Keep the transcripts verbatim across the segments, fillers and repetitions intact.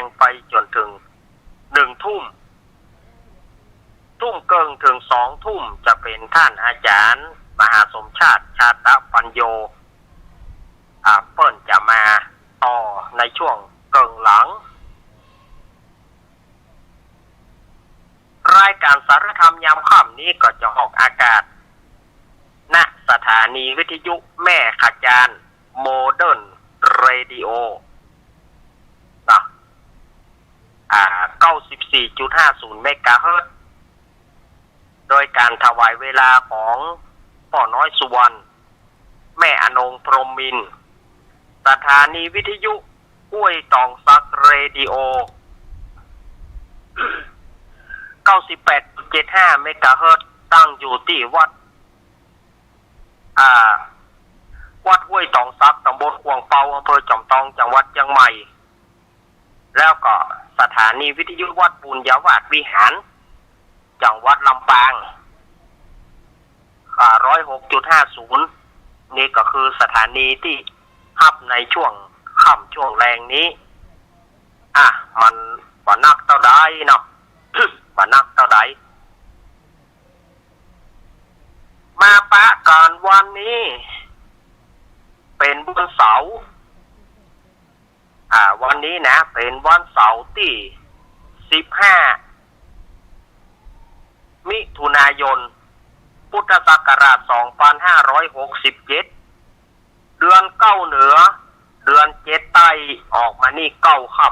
งไปจ๋นเถิงหนึ่งทุ่ม ทุ่มเกิ่งเถิงสองทุ่ม จะเป๋นต้านอาจ๋ารย์มหาสมชาติ ชาตะปัญโญ อ่า เปิ้นจะมาต่อในช่วงเกิ่งหลัง รายก๋านสารธรรมยามค่ำนี้ก็จะออกอากาศ ณ สถานีวิทยุแม่ขะจาน โมเดิร์นเรดิโอ นะ อ่า เก้าสิบสี่จุดห้าศูนย์เมกะเฮิรตซ์ โดยก๋านถวายเวลาของป้อน้อยสุวรรณ แม่อนงพรหมมินทร์ สถานีวิทยุห้วยตองสักเรดิโอ เก้าสิบแปดจุดเจ็ดห้าเมกะเฮิรตซ์ ตั้งอยู่ตี้วัด อ่า วัดห้วยตองสัก ตำบลขวางเปา อำเภอจอมตอง จังหวัดเจียงใหม่ แล้วก็สถานีวิทยุวัดบุญญาวาสวิหาร จังหวัดลำปาง อ่า ร้อยหกจุดห้าศูนย์ นี่ก็คือสถานีตี้ฮับในช่วงค่ำช่วงแลงนี้ อ่ะ มันบ่นักเต้าใดเนาะ บ่นักเต้าใด มาปะกั๋นวันนี้ เป๋นวันเสาร์ อ่า วันนี้นะ เป๋นวันเสาร์ตี้สิบห้า มิถุนายน พุทธศักราชสองพันห้าร้อยหกสิบเจ็ด เดือนเก้าเหนือ เดือนเจ็ดใต้ ออกมานี่เก้าค่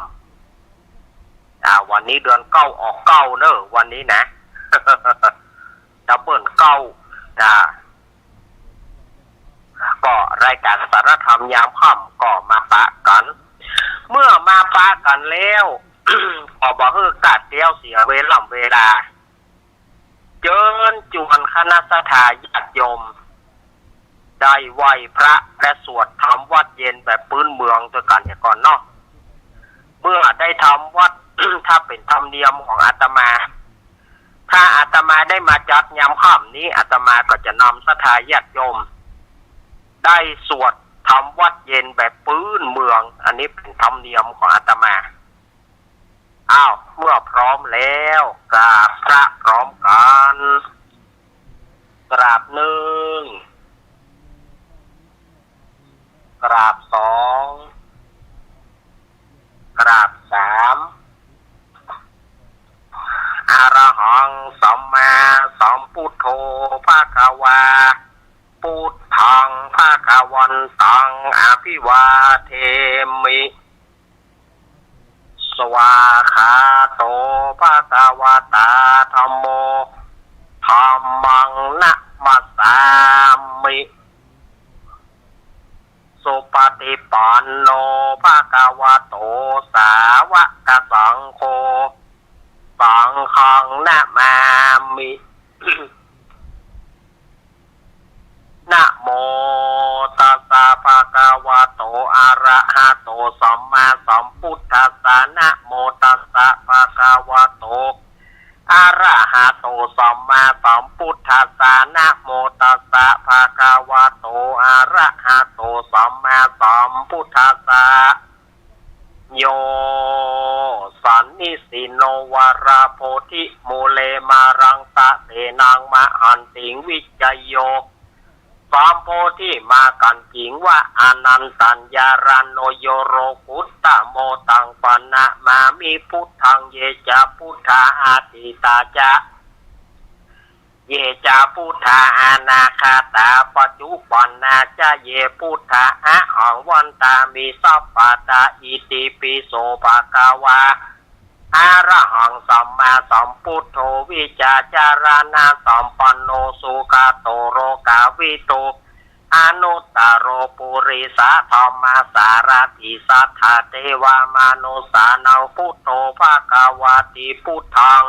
ำ อ่า วันนี้เดือนเก้าออกเก้าเน่อ วันนี้นะ ดับเบิลเก้า อ่า ก็รายก๋านสารธรรมยามค่ำก็มาปะกั๋น เมื่อมาปะกั๋นแล้ว ก็บ่หื้อก๋าดเตี้ยวเสียเวล่ำเวลา เจิญจวนคณะศรัทธาญาติโยม ได้ไหว้พระและสวดธรรมวัตรเย็นแบบปื๊นเมืองตวยกั๋นเหียก่อนเนาะ เมื่อได้ทำวัตร ถ้าเป๋นธรรมเนียมของอาตมา ถ้าอาตมาได้มาจัดยามค่ำนี้ อาตมาก็จะนำศรัทธาญาติโยม ได้สวดธรรมวัตรเย็นแบบปื๊นเมือง อันนี้เป๋นธรรมเนียมของอาตมา อ้าว เมื่อพร้อมแล้ว กราบพระพร้อมกั๋น กราบหนึ่ง กราบสอง กราบสาม อะระหังสัมมาสัมพุทโธภะคะวา พุทธังภะคะวันตัง อะภิวาเทมิ สวาคาโตภะคะวะตาธัมโม ธัมมังนะมัสสามิ สุปะฏิปันโนภะคะวะโต สาวะกะสังโฆ สังฆังนะมามิ นะโมตัสสะภะคะวะโต อะระหะโต สัมมาสัมพุทธัสสะ นะโมตัสสะภะคะวะโต อะระหะโต สัมมาสัมพุทธัสสะ นะโมตัสสะภะคะวะโต อะระหะโต สัมมาสัมพุทธัสสะ โย สันนิสินโน วะระโพธิมูเล มะรังสะเสนัง มะหันติง วิจโย สัมโพธิมากั๋นถิงวะ อานันตัญญารัณโณ โย โลกุตตะโม ตังปะนะมามิ พุทธัง เย จะ พุทธา อะตีตา จะ เย จะ พุทธา อนาคาตา ปัจจุปันนา จะ เย พุทธา อะหัง วันตามิ สัพพะทา อิติปิโส ภะคะวา อะระหัง สัมมาสัมพุทโธ วิชาจารณะสัมปันโน สุขะโต โลกาวิทู อนุตตะโร ปุริสะธัมมะสารถิ สัทธา เทวะ มะนุสสานัง พุทโธ ภะคะวะติ พุทธัง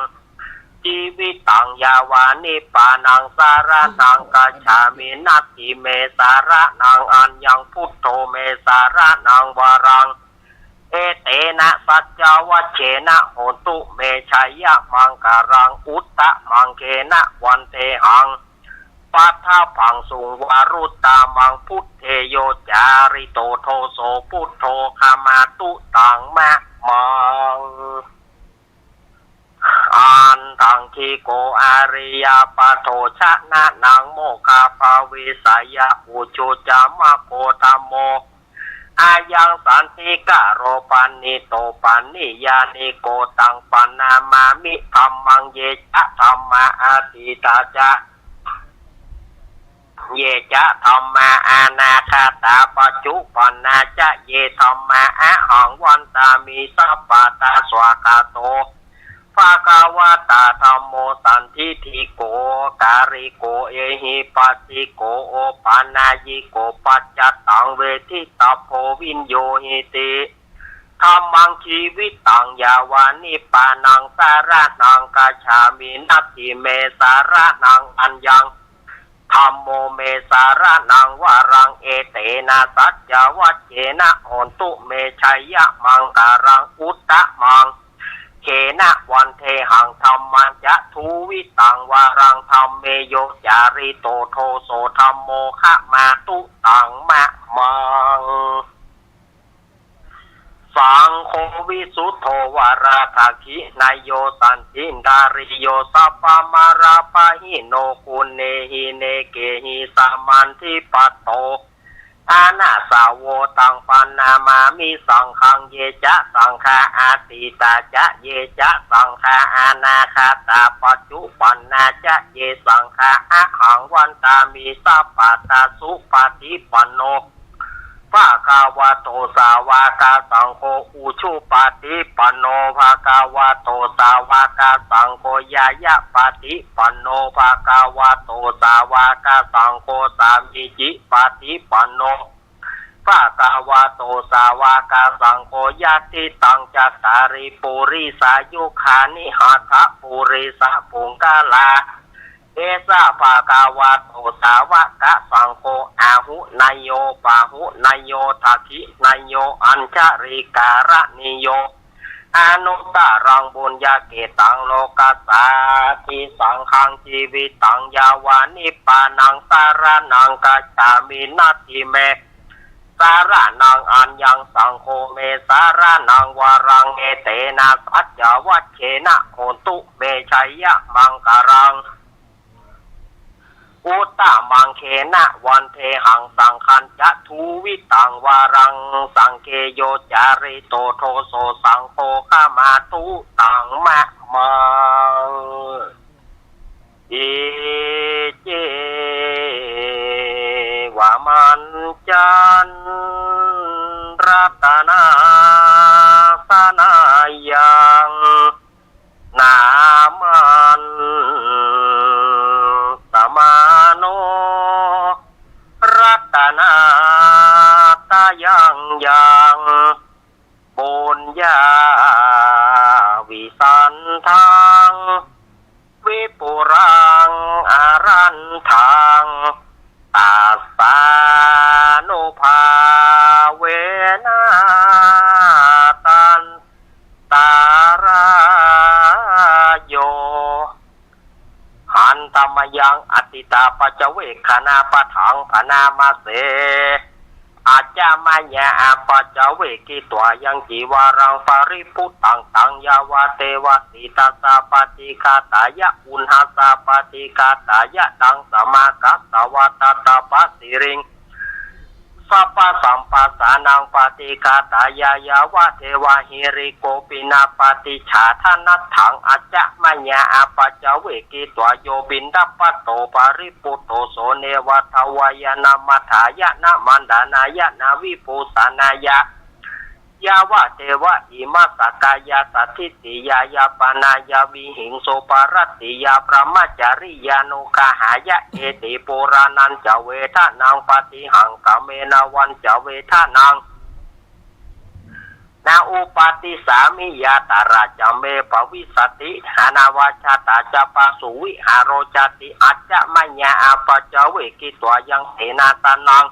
จีวิตัง ยะวะ นิพพานัง สะระณัง กัจฉามิ นัตถิ เม สะระณัง อัญญัง พุทโธ เม สะระณัง วะรัง เอเตนะ สัจจวัจเจนะ โหนตุ เม ชะยะมังคะลัง อุตตะมังเคนะ วันเตหัง ปัทธะภังสุง วะรุตตะมัง พุทเท โย จาริโต โท โส พุทโธ ขะมาตุ ตัง มะ มัง ทิโก อาริยปัตโถ จะนะนัง โมคคัพพะเวสยะ อุจจุจจะมะโก ธัมโม อะยัง สันติกะโร ปะณิโต ปะณิยานิโก ตัง ปะนะมามิ ธัมมัง เย จะ ธัมมา อะตีตา จะ เย จะ ธัมมา อะนาคะตา ปัจจุปันนา จะ เย ธัมมา อะหัง วันตามิ สัพพะทา สวากขาโต ภะคะวะตา ธัมโม สันทิฏฐิโก อาการิโก เอหิปัสสิโก โอปะนัยยิโก ปัจจัตตัง เวทิตะโพ วิญญูหิติ ธัมมัง จีวิตัง ยาวะ นิพพานัง สะระณัง คัจฉามิ นัตถิ เม สะระณัง อัญญัง ธัมโม เม สะระณัง วะรัง เอเตนะ สัจจะ วัจเจนะ โหนตุ เม จะยะมังคะลัง อุตตะมัง เขนะ วันเทหัง ธัมมัญจะ ทูวิตัง วะรัง ธัมเม โย จาริโต โทโส ธัมโม ขมาตุ ตัง มะมัง สังโฆ วิสุทโธ วะระ ทักขินะโย สันทินทาริโย สัพพะมะระปะหิโน กุณเณหิ เนเกหิ สะมันทิปัตโต อะนะสะโว ตัง ปะนะมามิ สังฆัง เย จะ สังฆา อะตีตา จะ เย จะ สังฆา อะนาคะตา ปัจจุปันนา จะ เย สังฆา อะหัง วันตามิ สัพพะทา สุปะฏิปันโน ภะคะวะโต สาวะกะสังโฆ อุจุปะฏิปันโน ภะคะวะโต สาวะกะสังโฆ ญาญะปะฏิปันโน ภะคะวะโต สาวะกะสังโฆ สามีจิปะฏิปันโน ภะคะวะโต สาวะกะสังโฆ ยัตถิตัง จัตตาริ ปุริสายุคานิ อัตถะ ปุริสะ ปุงกะลา เอสะ ภะคะวะโต สาวะกะสังโฆ อาหุเนยโย ปาหุเนยโย ทักขิเนยโย อัญชะลีการะณีโย อนุตตะรัง ปุญญะเขตตัง โลกัสสาติ สังฆัง จีวิตัง ยาวะ นิพพานัง สะระณัง คัจฉามิ นัตถิ เม สะระณัง อัญญัง สังโฆ เม สะระณัง วะรัง เอเตนะ สัจจะ วัจเจนะ โหนตุ เม จะยะมังคะลัง อุตตะมัง เขนะ วันเทหัง สังฆัญจะ ทูวิตัง วะรัง สังเก โย จาริโต โทโส สังโฆ ขมาตุ ตัง มะมัง อิเจวะ มัญจัน รัตนาสนายัง นามันสมาโน รัตนาตะยังยัง ปุญญาวิสันทัง วิปุลัง อรันทัง ตัสสานุภาเวนะ ตันตะราโย หันทะมะยัง อติตาปัจจเวกขณาปะทัง ภะนามะเส อัจจะมะยะ อัปปัจจเวกขิตวายัง จีวารัง ปะริภุตตัง ตัง ยาวะเตวะ สีตัสสะ ปะติกาตายะ อุณหัสสะ ปะติกาตายะ ดังสมากัสสะวะ ตัตถะ ปะสีริง สัพพะสัมปัสสานัง ปะติกาตายะ ยาวะเตวะ หิริโกปินะ ปะติจฉาทะนัตถัง อัจจะมะยะ อัปปัจจเวกขิตวา โย ปิณฑะปะโต ปะริภุตโต โส เนวะ ทะวายะ นะมัฏฐายะ นะมันดานายะ นะวิภูสะนายะ ยาวะเตวะ อิมัสสะกายาสะฐิติยายาปะนายา วิหิงสุปะรัตติยา พรหมจริยานุกะหายะ เอติ ปูราณัญจะ เวทะนัง ปะติหังคะเม นะวัญจะ เวทะนัง นะอุปาติสสามิ ยาตะราจะเม ภะวิสสะติ อนะวัชชะตาจะ ปะสุวิหาโรจาติ อัจจะมะยะ อัปปัจจเวกขิตวา ยังเสนาสะนัง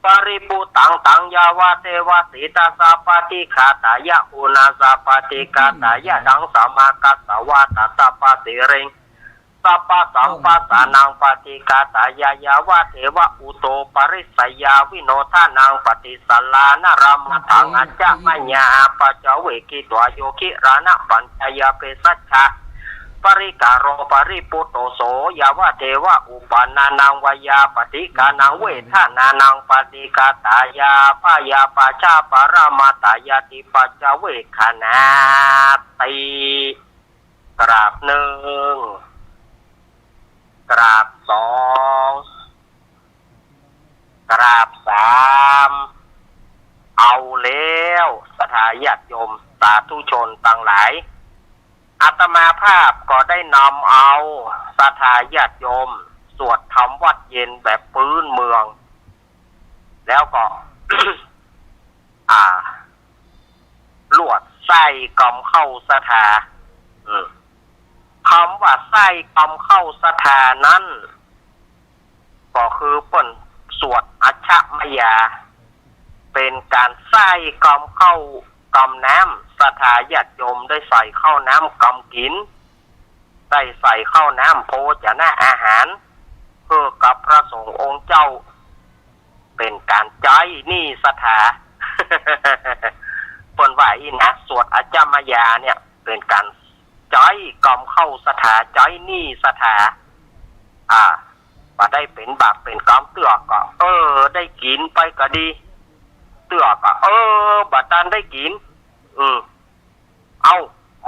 ปะริภุตตัง ตัง ยาวะเตวะ สีตัสสะ ปะติกาตายะ อุณหัสสะ ปะติกาตายะ ดังสมากัสสะวะ ตัตถะ ปะสีริง สัพพะสัมปัสสานัง ปะติกาตายะ ยาวะเตวะ อุตุปะริสสะยา วิโนทะนัง ปะติสสะลานะ รามะถัง อัจจะมะยะ อัปปัจจเวกขิตวา โย กิรานะปัญจะยา เภสัชชะ ปริกาโร ปริปุตโต โส ยาวะเทวะ อุปปาทานัง เวทนานัง ปฏิฆานานัง ปฏิฆาตายา พยาปาชาปรมาตายาติ ปัจจเวกขณาติ กราบนึ่ง กราบสอง กราบสาม เอาแล้ว ศรัทธาญาติโยม สาธุชนตังหลาย อาตมาภาพก็ได้นำเอา ศรัทธาญาติโยม สวดธรรมวัตรเย็นแบบพื้นเมือง แล้วก็ อ่า ลวดใส่กำเข้าศรัทธา อืม กำว่าใส่กำเข้าศรัทธานั้น ก็คือเปิ้นสวดอัจฉมยา เป๋นก๋านใส่กำเข้ากำน้ำ ศรัทธาญาติโยมได้ใส่เข้าน้ำกำกิ๋น ได้ใส่เข้าน้ำโภชนะอาหาร หื้อกับพระสงฆ์องค์เจ้า เป๋นก๋านใจ๊หนี้ศรัทธา เปิ้นว่าอี้นะ สวดอัจฉมยาเนี่ย เป๋นก๋านใจ๊กำเข้าศรัทธา ใจ๊หนี้ศรัทธา อ่า บ่ได้เป๋นบาปเป๋นกรรม เตื้อก็ เออ ได้กิ๋นไปก็ดี เตื้อก็ เออ บ่ตันได้กิ๋น อืม เอ้า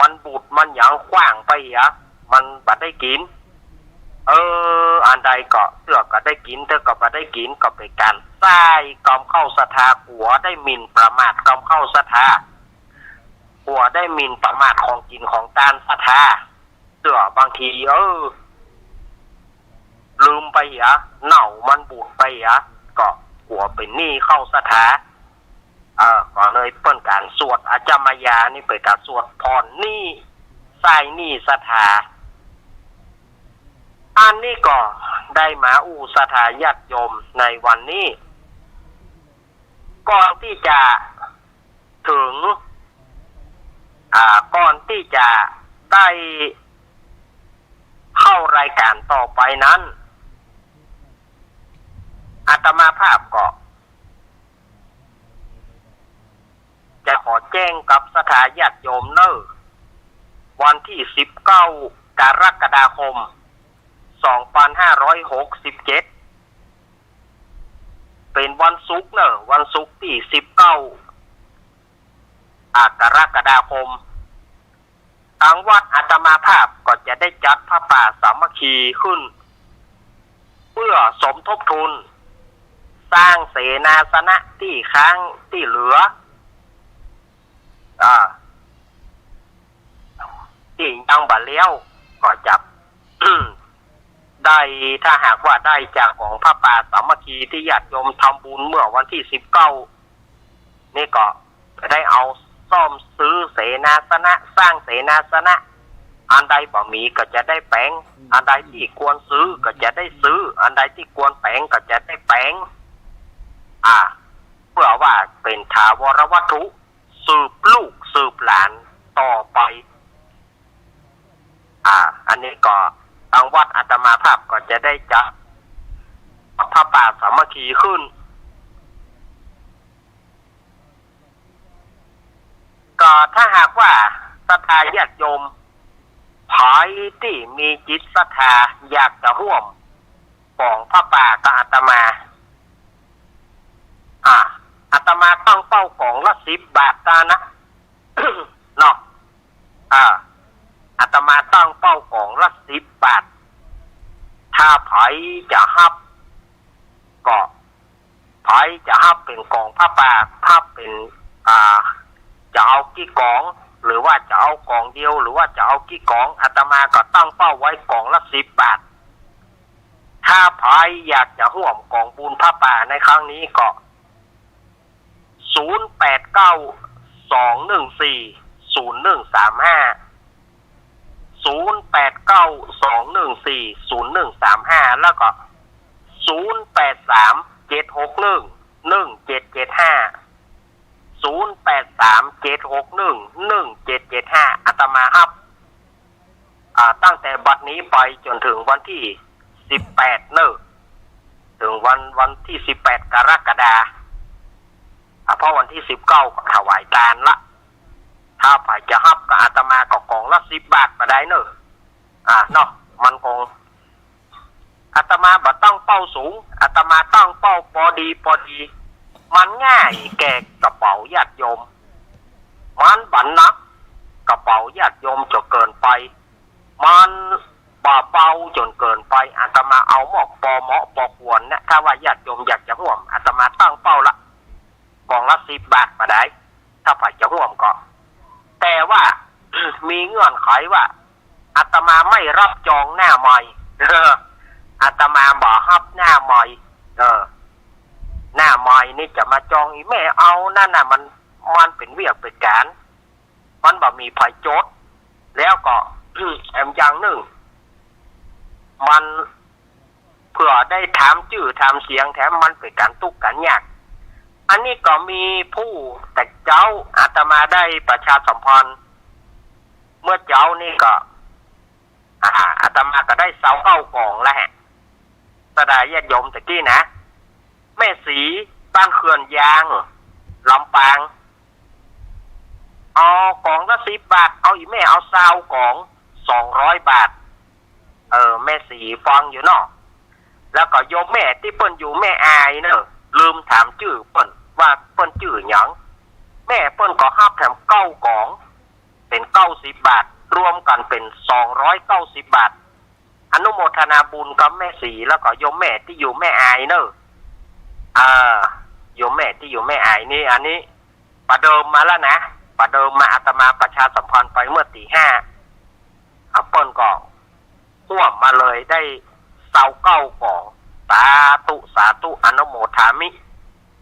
มันบูดมันหยังขว้างไปเหีย มันบ่ได้กิ๋น เออ อันใดก็ เตื้อก็ได้กิ๋น เตื้อก็บ่ได้กิ๋น ก็เป๋นก๋านใส่กำเข้าศรัทธา กั๋วได้หมิ่นประมาทกำเข้าศรัทธา กั๋วได้หมิ่นประมาทของกิ๋นของตานศรัทธา เตื้อบางที เออ ลืมไปเหีย เน่ามันบูดไปเหีย ก็กั๋วเป๋นหนี้เข้าศรัทธา เออ ก็เลยเปิ้นก๋านสวดอัจฉมยานี่เป๋นก๋านสวดผ่อนหนี้ ใส่หนี้ศรัทธา อันนี้ก็ได้มาอู้ศรัทธาญาติโยมในวันนี้ ก่อนตี้จะเถิง อ่า ก่อนตี้จะได้เข้ารายก๋านต่อไปนั้น อาตมาภาพก็ จะขอแจ้งกับศรัทธาญาติโยมเน่อ วันตี้สิบเก้า กรกฎาคม สองปันห้าร้อยหกสิบเจ็ด เป๋นวันศุกร์เน่อ วันศุกร์ตี้สิบเก้า อ่า กรกฎาคม ตางวัดอาตมาภาพก็จะได้จัดผ้าป่าสามัคคีขึ้น เพื่อสมทบทุน สร้างเสนาสนะตี้ค้างตี้เหลือ อ่า ตี้ยังบ่เลี้ยว ก็จะ ได้ ถ้าหากว่าได้จากของผ้าป่าสามัคคีตี้ญาติโยมทำบุญเมื่อวันตี้สิบเก้า นี่ก็จะได้เอาซ่อมซื้อเสนาสนะ สร้างเสนาสนะ อันใดบ่มีก็จะได้แป๋ง อันใดตี้ควรซื้อก็จะได้ซื้อ อันใดตี้ควรแป๋งก็จะได้แป๋ง อ่า เพื่อว่าเป๋นถาวรวัตถุ สืบลูกสืบหลานต่อไป อ่า อันนี้ก็ตางวัดอาตมาภาพก็จะได้จัดผ้าป่าสามัคคีขึ้น ก็ถ้าหากว่าศรัทธาญาติโยม ใผตี้มีจิตศรัทธาอยากจะฮ่วมป๋องผ้าป่ากับอาตมา อ่า อาตมาตั้งเป้าก๋องละสิบบาทตานะ เนาะ อ่า อาตมาตั้งเป้าก๋องละสิบบาท ถ้าใผจะฮับ ก็ ใผจะฮับเป๋นก๋องผ้าป่า ฮับเป๋น อ่า จะเอากี่ก๋อง หรือว่าจะเอาก๋องเดียว หรือว่าจะเอากี่ก๋อง อาตมาก็ตั้งเป้าไว้ก๋องละสิบบาท ถ้าใผอยากจะฮ่วมก๋องบุญผ้าป่าในครั้งนี้ก็ ศูนย์แปดเก้า สองหนึ่งสี่ ศูนย์หนึ่งสามห้า ศูนย์แปดเก้า สองหนึ่งสี่ ศูนย์หนึ่งสามห้า แล้วก็ ศูนย์แปดสาม เจ็ดหกหนึ่ง หนึ่งเจ็ดเจ็ดห้า ศูนย์แปดสาม เจ็ดหกหนึ่ง หนึ่งเจ็ดเจ็ดห้า อาตมาฮับ อ่า ตั้งแต่บัดนี้ไปจ๋นเถิงวันตี้สิบแปดเน่อ เถิงวัน วันตี้สิบแปดกรกฎา อ่า เพราะวันตี้สิบเก้าก็ถวายตานละ ถ้าใผจะฮับกับอาตมาก็ก๋องละสิบบาทบ่าดายเน่อ อ่า เนาะ มันคง อาตมาบ่ตั้งเป้าสูง อาตมาตั้งเป้าปอดีปอดี มันง่ายแก่กระเป๋าญาติโยม มันบ่หนักกระเป๋าญาติโยมจ๋นเกินไป มันบ่เบาจ๋นเกินไป อาตมาเอาหมอกปอเหมาะปอควรนะ ถ้าว่าญาติโยมอยากจะฮ่วม อาตมาตั้งเป้าละ ก๋องละสิบบาทบ่ได้ ถ้าใผจะฮ่วมก็ แต่ว่า มีเงื่อนไขว่า อาตมาไม่รับจองหน้าใหม่ เออ อาตมาบ่ฮับหน้าใหม่ เออ หน้าใหม่นี่จะมาจองอีแม่เอานั่นน่ะ มัน มันเป๋นเวียกเป๋นก๋าน มันบ่มีใผจด แล้วก็ แถมอย่างนึ่ง มัน เปื้อได้ถามจื้อถามเสียง แถมมันเป๋นก๋านตุ๊กข์ก๋านยาก อันนี้ก็มีผู้แต่เจ๊า อาตมาได้ประชาสัมพันธ์ เมื่อเจ๊านี่ก็ อ่า อาตมาก็ได้ซาวเก้าก๋องแล้วฮะ ศรัทธาญาติโยมตะกี้นะ แม่ศรี บ้านเขื่อนยาง ลำปาง เอาก๋องละสิบบาท เอาอีแม่เอาซาวก๋อง สองร้อยบาท เออ แม่ศรีฟังอยู่เนาะ แล้วก็โยมแม่ตี้เปิ้นอยู่แม่อายเนาะ ลืมถามจื้อเปิ้นว่าเปิ้นจื้อหยัง แม่เปิ้นก็ฮับแถมเก้าก๋อง เป๋นเก้าสิบบาท รวมกั๋นเป๋นสองร้อยเก้าสิบบาท อนุโมทนาบุญกับแม่ศรี แล้วก็โยมแม่ตี้อยู่แม่อายเนาะ อ่า โยมแม่ตี้อยู่แม่อายนี่ อันนี้ประเดิมมาแล้วนะ ประเดิมมา อาตมาประชาสัมพันธ์ไปเมื่อตีห้า อ่ะ เปิ้นก็ฮ่วมมาเลย ได้ซาวเก้าก๋อง สาธุ สาธุ อนุโมทามิ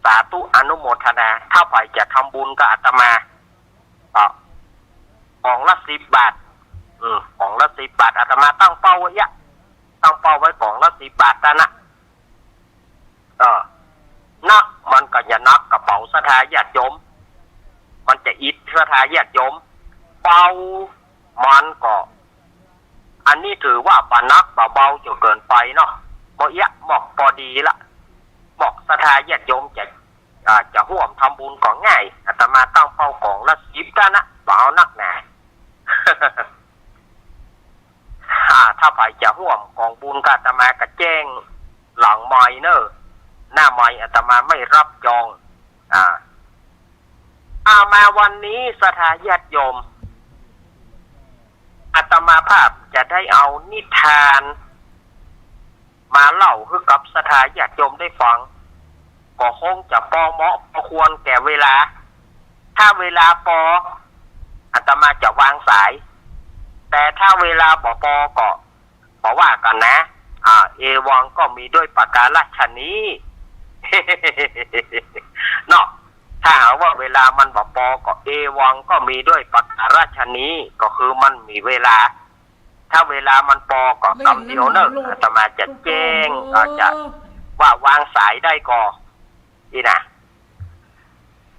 สาธุ อนุโมทนา ถ้าใผจะทำบุญกับอาตมา ก็ ก๋องละสิบบาท อืม ก๋องละสิบบาท อาตมาตั้งเป้าไว้อะ ตั้งเป้าไว้ก๋องละสิบบาทเต้านั้น เออ หนักมันก็จะหนักกระเป๋าศรัทธาญาติโยม มันจะอิดศรัทธาญาติโยม เบามันก็ อันนี้ถือว่าบ่หนักบ่เบาจ๋นเกินไปเนาะ บ่เอี้ยะ หมอกปอดีละ หมอกศรัทธาญาติโยมจะ อ่า จะฮ่วมทำบุญก็ง่าย อาตมาตั้งเป้าก๋องละสิบเต้านั้น บ่เอานักหนา อ่า ถ้าใผจะฮ่วมก๋องบุญกับอาตมาก็แจ้งหลังไมค์เนาะ หน้าไมค์อาตมาไม่รับจอง อ่า อ่า มาวันนี้ศรัทธาญาติโยม อาตมาภาพจะได้เอานิทาน มาเล่าหื้อกับศรัทธาญาติโยมได้ฟัง ก็คงจะปอเหมาะปอควรแก่เวลา ถ้าเวลาปอ อาตมาจะวางสาย แต่ถ้าเวลาบ่ปอก็ บ่ว่ากั๋นนะ อ่า เอวังก็มีด้วยประการฉะนี้ เนาะ ถ้าหากว่าเวลามันบ่ปอก็ เอวังก็มีด้วยประการฉะนี้ ก็คือมันมีเวลา ถ้าเวลามันปอก็กำเดียวเนาะ อาตมาจะแจ้ง อาจจะว่าวางสายได้ก่อ อี้นะ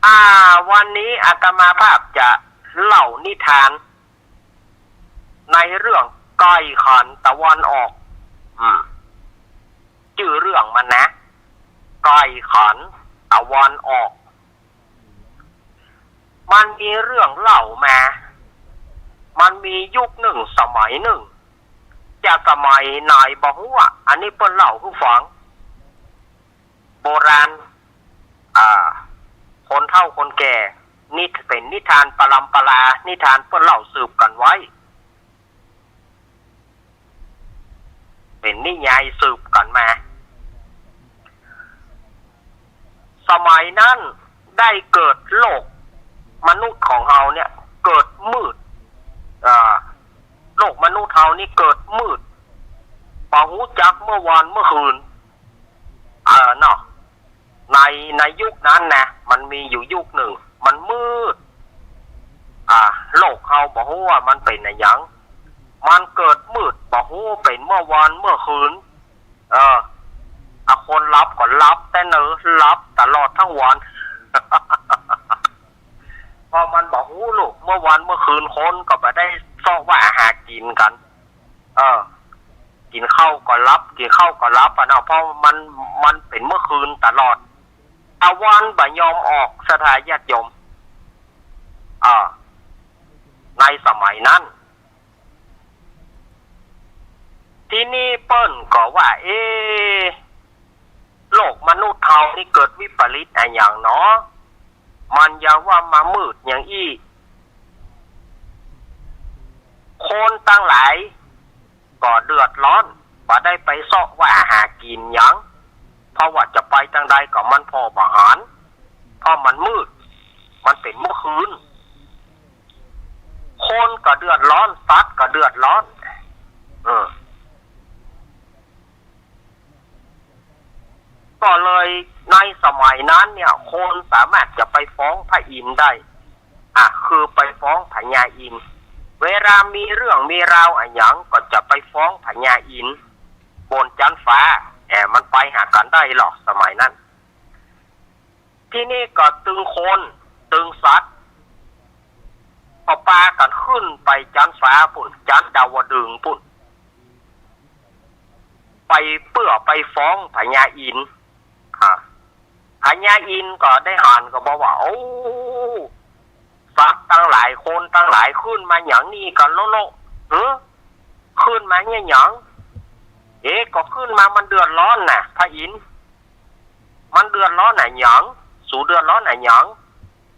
อ่า วันนี้อาตมาภาพจะเล่านิทาน ในเรื่องไก่ขันตะวันออก อืม จื้อเรื่องมันนะ ไก่ขันตะวันออก มันมีเรื่องเล่ามา มันมียุคนึ่งสมัยนึ่ง จะสมัยไหนบ่ฮู้อะ อันนี้เปิ้นเล่าหื้อฟัง โบราณ อ่า คนเฒ่าคนแก่ นี่เป๋นนิทานปรำปรา นิทานเปิ้นเล่าสืบกั๋นไว้ เป๋นนิยายสืบกั๋นมา สมัยนั้นได้เกิดโลกมนุษย์ของเฮาเนี่ย เกิดมืด อ่า โลกมนุษย์เฮานี่เกิดมืด บ่ฮู้จักเมื่อวานเมื่อคืน เออ เนาะ ใน ในยุคนั้นนะ มันมีอยู่ยุคนึ่ง มันมืด อ่า โลกเฮาบ่ฮู้ว่ามันเป๋นอะหยัง มันเกิดมืด บ่ฮู้เป๋นเมื่อวานเมื่อคืน เออ อ่ะ คนหลับก็หลับแต๊เนอ หลับตลอดตึงวัน เพราะมันบ่ฮู้โลกเมื่อวานเมื่อคืน คนก็บ่ได้เซาะว่าหากิ๋นกั๋น เออ กิ๋นข้าวก็หลับ กิ๋นข้าวก็หลับอะเนาะ เพราะมัน มันเป๋นเมื่อคืนตลอด ตะวันบ่ยอมออก ศรัทธาญาติโยม เออ ในสมัยนั้น ทีนี้เปิ้นก็ว่า เอ๊ะ โลกมนุษย์เฮานี่เกิดวิปริตอะหยังหนอ มันยังว่ามามืดอย่างอี้ คนตังหลายก็เดือดร้อน บ่ได้ไปเซาะว่าหากิ๋นหยัง เพราะว่าจะไปตางใดก็มันผ่อบ่หัน เพราะมันมืด มันเป๋นเมื่อคืน คนก็เดือดร้อน สัตว์ก็เดือดร้อน เออ ก็เลยในสมัยนั้นเนี่ย คนสามารถจะไปฟ้องพระอินทร์ได้ อ่ะ คือไปฟ้องพญาอินทร์ เวลามีเรื่องมีราวอะหยังก็จะไปฟ้องพญาอินทร์บนจั๊นฟ้า แหม มันไปหากั๋นได้หรอกสมัยนั้น ทีนี้ก็ตึงคนตึงสัตว์ ก็ปากั๋นขึ้นไปจั๊นฟ้าปู๊น จั๊นดาวดึงส์ปู๊น ไปเปื้อไปฟ้องพญาอินทร์ อ่ะ พญาอินทร์ก็ได้หันก็บอกว่า โอ้ สัตว์ตังหลาย คนตังหลาย ขึ้นมาหยังนี่กั๋นโล่ๆ เออ ขึ้นมาเนี่ยหยัง เอ๊ะ ก็ขึ้นมามันเดือดร้อนน่ะ พระอินทร์ มันเดือดร้อนอะหยัง สูเดือดร้อนอะหยัง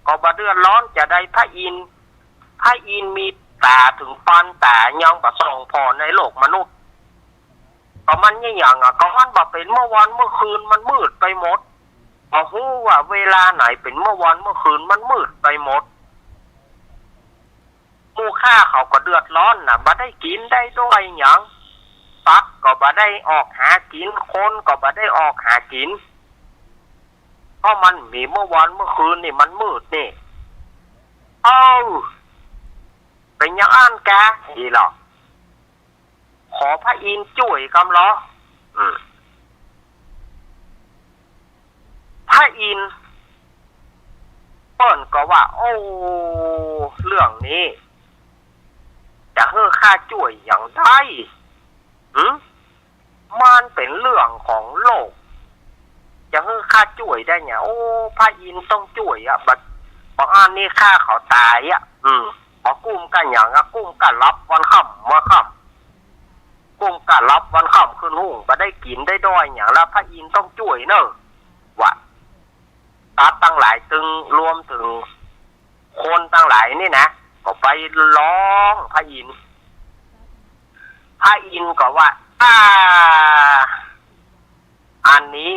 ก็บ่เดือดร้อนจาใด พระอินทร์ พระอินทร์มีต๋าเถิงปานต๋ายังบ่ส่องผ่อในโลกมนุษย์ ก็มันเนี่ยหยังอะ ก็มันบ่เป๋นเมื่อวันเมื่อคืน มันมืดไปหมด บ่ฮู้ว่าเวลาไหนเป๋นเมื่อวันเมื่อคืน มันมืดไปหมด หมู่ข้าเขาก็เดือดร้อนน่ะ บ่ได้กิ๋นได้ด้อยหยัง สัตว์ก็บ่ได้ออกหากิ๋น คนก็บ่ได้ออกหากิ๋น เพราะมันมีเมื่อวันเมื่อคืนนี่ มันมืดนี่ เอ้า เป๋นอย่างอั้นกา อี้หละ ขอพระอินทร์จ้วยกำลอ อืม พระอินทร์เปิ้นก็ว่า โอ้ เรื่องนี้ จะหื้อข้าจ้วยอย่างใด หึ มันเป๋นเรื่องของโลก จะหื้อข้าจ้วยได้ไง โอ้ พระอินทร์ต้องจ้วยอะ บ่ บ่อั้นนี่ข้าเขาต๋ายอะ อืม บ่กุ้มกั๋นหยังอะ กุ้มกั๋นหลับวันค่ำวันค่ำ กุ้มกั๋นหลับวันค่ำคืนฮุ่ง บ่ได้กิ๋นได้ด้อยหยัง แล้วพระอินทร์ต้องจ้วยเน่อ ว่า สัตว์ตังหลายตึงรวมเถิงคนตังหลายนี่นะ ก็ไปฮ้องพระอินทร์ พระอินทร์ก็ว่า อ่า อันนี้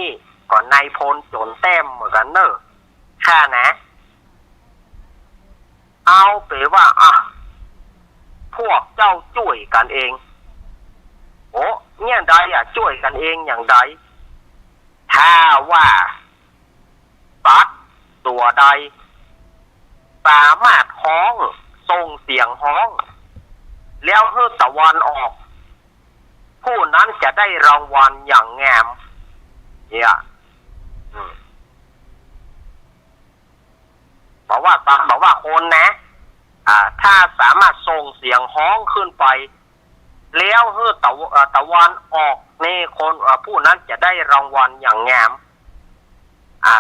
ก็นายพลโจ๋นแต้มเหมือนกั๋นเน่อ ข้านะ เอาเป๋นว่า อ่ะ พวกเจ้าจ้วยกั๋นเอง โอ้ เนี่ยใดอะ จ้วยกั๋นเองอย่างใด ถ้าว่าสัตว์ตั๋วใดสามารถฮ้อง ส่งเสียงฮ้อง แล้วหื้อตะวันออก ผู้นั้นจะได้รางวัลอย่างงาม เนี่ย อืม บอกว่า บอกว่าคนนะ อ่า ถ้าสามารถส่งเสียงฮ้องขึ้นไป แล้วหื้อตะว- เอ่อ ตะวันออกนี่ คน เอ่อ ผู้นั้นจะได้รางวัลอย่างงาม อ่า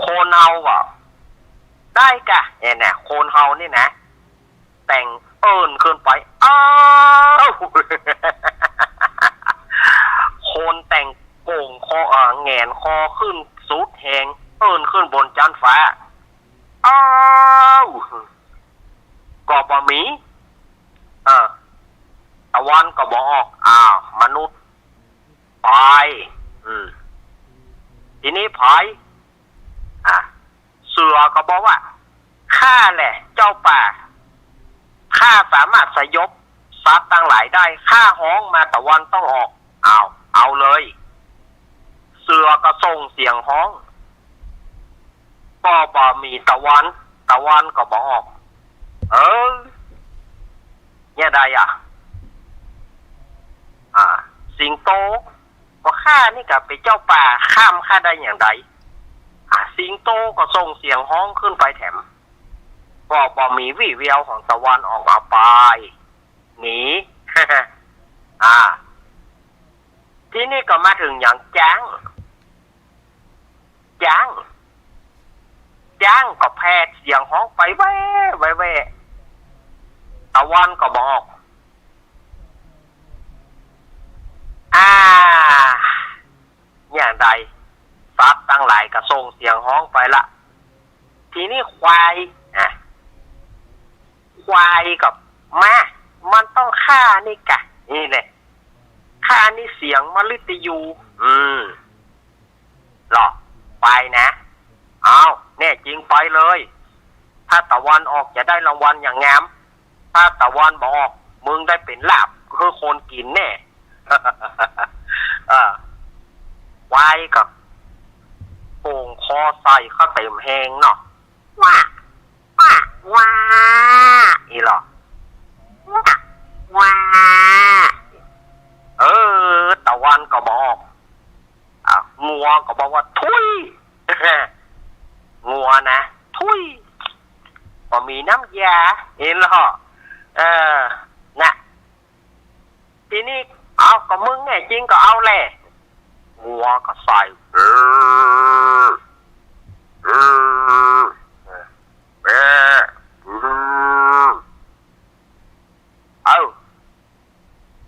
คนเฮาอะ ได้กะ เนี่ย คนเฮานี่นะ แต่งเอิ้นขึ้นไป อ้าว คนแต่งโก่งคอ เอ่อ แหงนคอขึ้นสุดแฮง เอิ้นขึ้นบนจั๊นฟ้า อ้าว ก็บ่มี เออ ตะวันก็บ่ออก อ้าว มนุษย์ ไป อืม ทีนี้ไผ อ่ะ เสือก็บอกว่า ข้าแหละเจ้าป่า ข้าสามารถสยบสัตว์ตังหลายได้ ข้าฮ้องมาตะวันต้องออก เอา เอาเลย เสือก็ส่งเสียงฮ้อง ก็บ่มีตะวัน ตะวันก็บ่ออก เออ เนี่ยใดอะ อ่า สิงโต ก็ข้านี่กะเป๋นเจ้าป่า ข้ามข้าได้อย่างใด อ่า สิงโตก็ส่งเสียงฮ้องขึ้นไปแถม ก็บ่มีวี่แววของตะวันออกมา ไป หนี อ่า ทีนี้ก็มาเถิงอย่างจ๊าง จ๊าง จ๊างก็แผดเสียงฮ้องไปแว่ แว่ แว่ ตะวันก็บ่ออก สียงฮ้องไปละ ทีนี้ควาย อ่ะ ควายก็มา มันต้องฆ่านี่กะ นี่แหละ ฆ่านี่เสียงมฤตยู อืม เหรอ ไปนะ เอา แน่จริงไปเลย ถ้าตะวันออกจะได้รางวัลอย่างงาม ถ้าตะวันบ่ออก มึงได้เป๋นลาบคือคนกิ๋นแน่ เออ ควายก็โป่งคอใส่เข้าเต็มแฮงเนาะ ว้า ว้า ว้า อี้เหรอ ว้า ว้า เออ ตะวันก็บ่ออก อ่ะ งัวก็บอกว่า ถุย งัวนะ ถุย บ่มีน้ำยา เห็นเหรอ เออ นะ ทีนี้ เอา ก็มึงแน่จริงก็เอาแหละ งัวก็ใส่ เออ เออ เออ เออ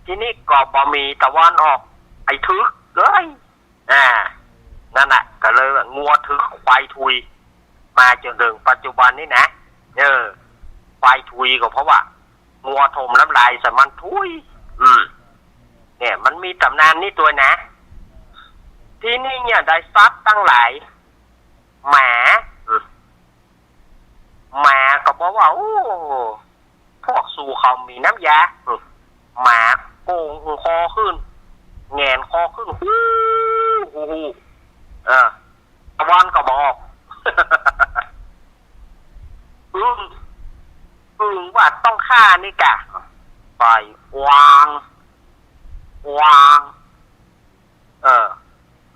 ทีนี้ก็บ่มีตะวันออก ไอ้ถึกเอ้ย อ่า นั่นน่ะ ก็เลยว่างัวถึกควายถุย มาจนเถิงปัจจุบันนี้นะ เออ ควายถุยก็เพราะว่า งัวถมน้ำลายใส่มันถุย อืม เนี่ย มันมีต๋ำนานนี้ตวยนะ ทีนี้เนี่ยได้สัตว์ตังหลาย หมา อืม หมาก็บอกว่า โอ้ พวกสูเขามีน้ำยา อืม หมาโป่งคอขึ้น แหงนคอขึ้น ฮู้ ฮู้ ฮู้ เออ ตะวันก็บ่ออก อึ่ง อึ่งว่าต้องฆ่านี่กะ ใส่กวาง กวาง เออ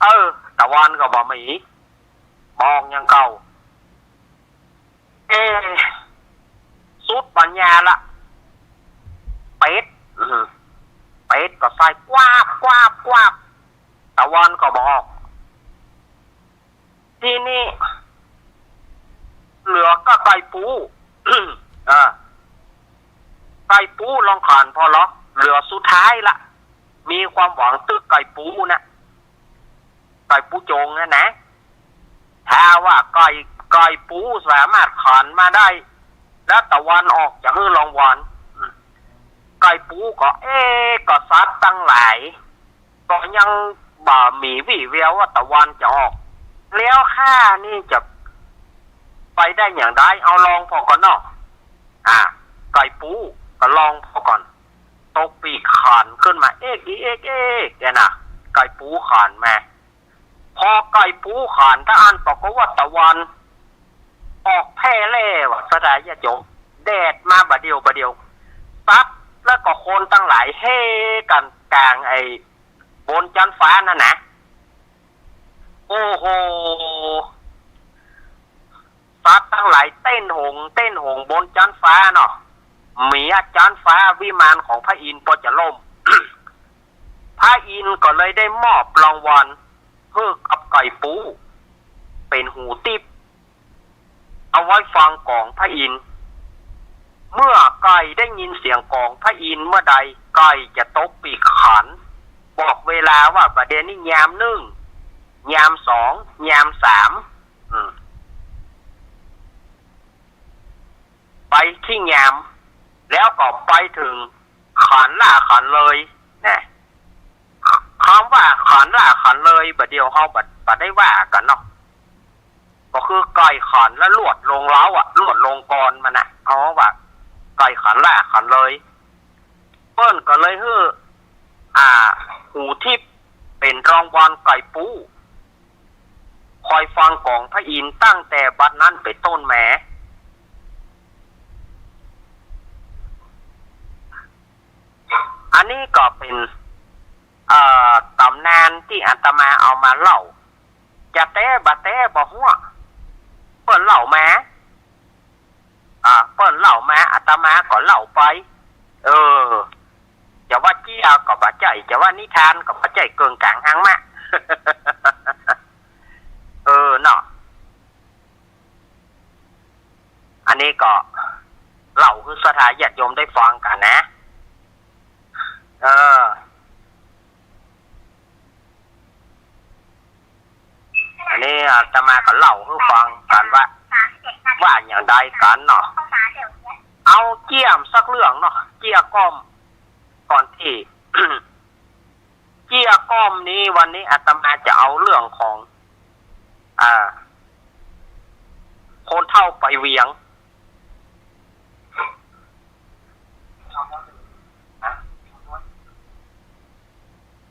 เออ ตะวันก็บ่มี บ่ออกอย่างเก่า เอ๊ะ สุดปัญญาละ เป็ด อืม เป็ดก็ใส่กวาบ กวาบ กวาบ ตะวันก็บ่ออก ทีนี้ เหลือก็ไก่ปู เออ ไก่ปูลองขานผ่อเหรอ เหลือสุดท้ายละ มีความหวังตึกไก่ปูนะ ไก่ปูโจ๋งนะนะ ถ้าว่าไก่ ไก่ปูสามารถขานมาได้ แล้วตะวันออกจะหื้อรางวัล ไก่ปูก็ เอ๊ะ ก็สัตว์ตังหลาย ก็ยังบ่มีวี่แววว่าตะวันจะออก แล้วข้านี่จะไปได้อย่างใด เอาลองผ่อก่อนเนาะ อ่ะ ไก่ปูก็ลองผ่อก่อน ตกปีกขานขึ้นมา เอ๊กอีเอ๊กเอ๊ก เนี่ยนะ ไก่ปูขานมา พอไก่ปูขานตะอั้น ปรากฏว่าตะวันออกแพ่แล้วอะ ศรัทธาญาติโยม แดดมาบ่าเดี่ยวบ่าเดี่ยว สัตว์แล้วก็คนตังหลายเฮกั๋นก๋างไอ้บนจั๊นฟ้านั่นนะ โอ้โห สัตว์ตังหลายเต้นโหง เต้นโหงบนจั๊นฟ้าเนาะ เหมือนจั๊นฟ้าวิมานของพระอินทร์ก็จะล่ม พระอินทร์ก็เลยได้มอบรางวัลหื้อกับไก่ปู เป๋นหูทิพย์ เอาไว้ฟังกองพระอินทร์ เมื่อไก่ได้ยินเสียงกองพระอินทร์เมื่อใด ไก่จะตบปีกขาน บอกเวลาว่าบ่าเดี่ยวนี้ยามนึ่ง ยามสอง ยามสาม อืม ไปขี้ยาม แล้วก็ไปเถิงขานล่าขานเลยนะ คำว่าขานล่าขานเลย บ่าเดี่ยวเฮาบ่ บ่ได้ว่ากั๋นเนาะ ก็คือไก่ขานแล้วลวดลงเล้าอะ ลวดลงกอนมันน่ะ เอาว่าไก่ขานล่าขานเลย เปิ้นก็เลยหื้อ อ่า หูทิพย์เป๋นรางวัลไก่ปู คอยฟังกองพระอินทร์ตั้งแต่บัดนั้นเป๋นต้นมา อันนี้ก็เป๋น เอ่อ ต๋ำนานตี้อาตมาเอามาเล่า จะแต๊บ่แต๊บ่ฮู้ เปิ้นเล่ามา อ่า เปิ้นเล่ามา อาตมาก็เล่าไป เออ จะว่าเจี้ยก็บ่ใจ้ จะว่านิทานก็บ่ใจ้ เกิ่งก๋างฮางมะ เออ เนาะ อันนี้ก็เล่าหื้อศรัทธาญาติโยมได้ฟังกั๋นนะ เออ อันนี้อาตมาก็เล่า เกลี้ยกล่อม ก่อนตี้ เกลี้ยกล่อมนี้ วันนี้อาตมาจะเอาเรื่องของ อ่า คนเฒ่าไปเวียง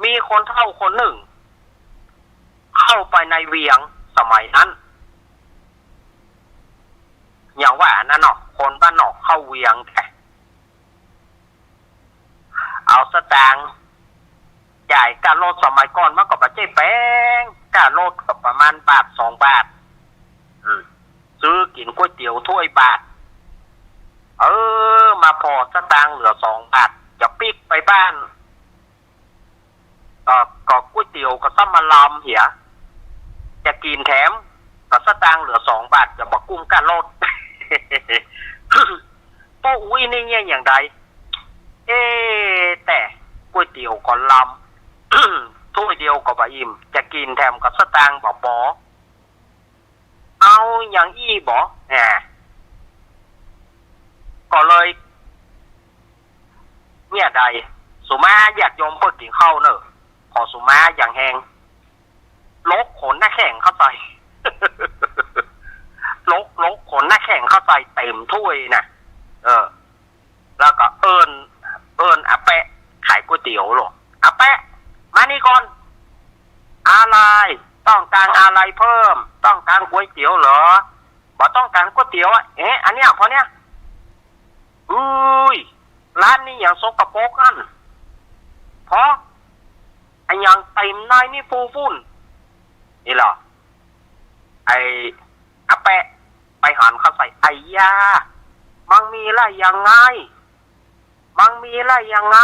มีคนเฒ่าคนนึ่ง เข้าไปในเวียงสมัยนั้น อย่างว่าอันนั้นเนาะ คนบ้านนอกเข้าเวียงแต๊ เอาสตางค์ จ่ายก้ารถ สมัยก่อนมันก็บ่ใจ้แปง ก้ารถก็ประมาณบาทสองบาท อืม ซื้อกิ๋นก๋วยเตี๋ยวถ้วยบาท เออ มาผ่อสตางค์เหลือสองบาท จะปิ๊กไปบ้าน ก็ ก็ก๋วยเตี๋ยวก็ซ้ำบ่ลำเหีย จะกิ๋นแถม ก็สตางค์เหลือสองบาท จะบ่กุ้มก้ารถ ป้ออุ๊ยนี่เยียะอย่างใด เอ๊ะ แต่ก๋วยเตี๋ยวก็ลำ ถ้วยเดียวก็บ่อิ่ม จะกิ๋นแถมก็สตางค์บ่ปอ เอาอย่างอี้บ่ แหม ก็เลย เนี่ยใด สุมาญาติโยมเปิ้นกิ๋นข้าวเน่อ ขอสุมาอย่างแฮง ลกขนน้ำแข็งเข้าใส่ ลก ลกขนน้ำแข็งเข้าใส่เต็มถ้วยน่ะ เออ แล้วก็เอิ้น เอิ้นอาแปะขายก๋วยเตี๋ยวลง อาแปะ มานี่ก่อน อะไร ต้องการอะไรเพิ่ม ต้องการก๋วยเตี๋ยวเหรอ บ่ต้องการก๋วยเตี๋ยวอะ เอ๊ะ อันเนี้ย พอเนี้ย อุ้ย ร้านนี้อย่างสกปรกอั้น เพราะอะหยังเต็มในนี่ปู้นปุ้น นี่เหรอ ไอ้อาแปะไปหันเข้าใส่ ไอ้ยา มันมีได้ยังไง มันมีได้ยังไง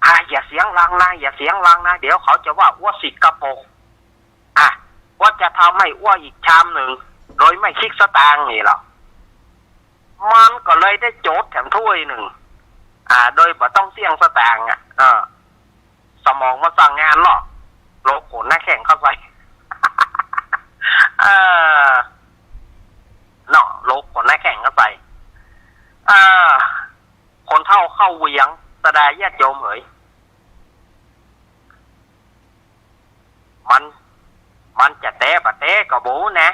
อ่ะ อย่าเสียงดังนะ อย่าเสียงดังนะ เดี๋ยวเขาจะว่าอัวสกปรก อ่ะ อัวจะทำให้อัวอีกชามนึ่ง โดยไม่คิดสตางค์นี่เหรอ มันก็เลยได้โจทย์แถมถ้วยนึ่ง อ่า โดยบ่ต้องเสี้ยงสตางค์อ่ะ เออ สมองมันสั่งงานเนาะ ลกขนน้ำแข็งเข้าใส่ เออ เนาะ ลกขนน้ำแข็งเข้าใส่ เออ คนเฒ่าเข้าเวียง ศรัทธาญาติโยมเหย มัน มันจะแต๊บ่แต๊ก็บ่ฮู้นะ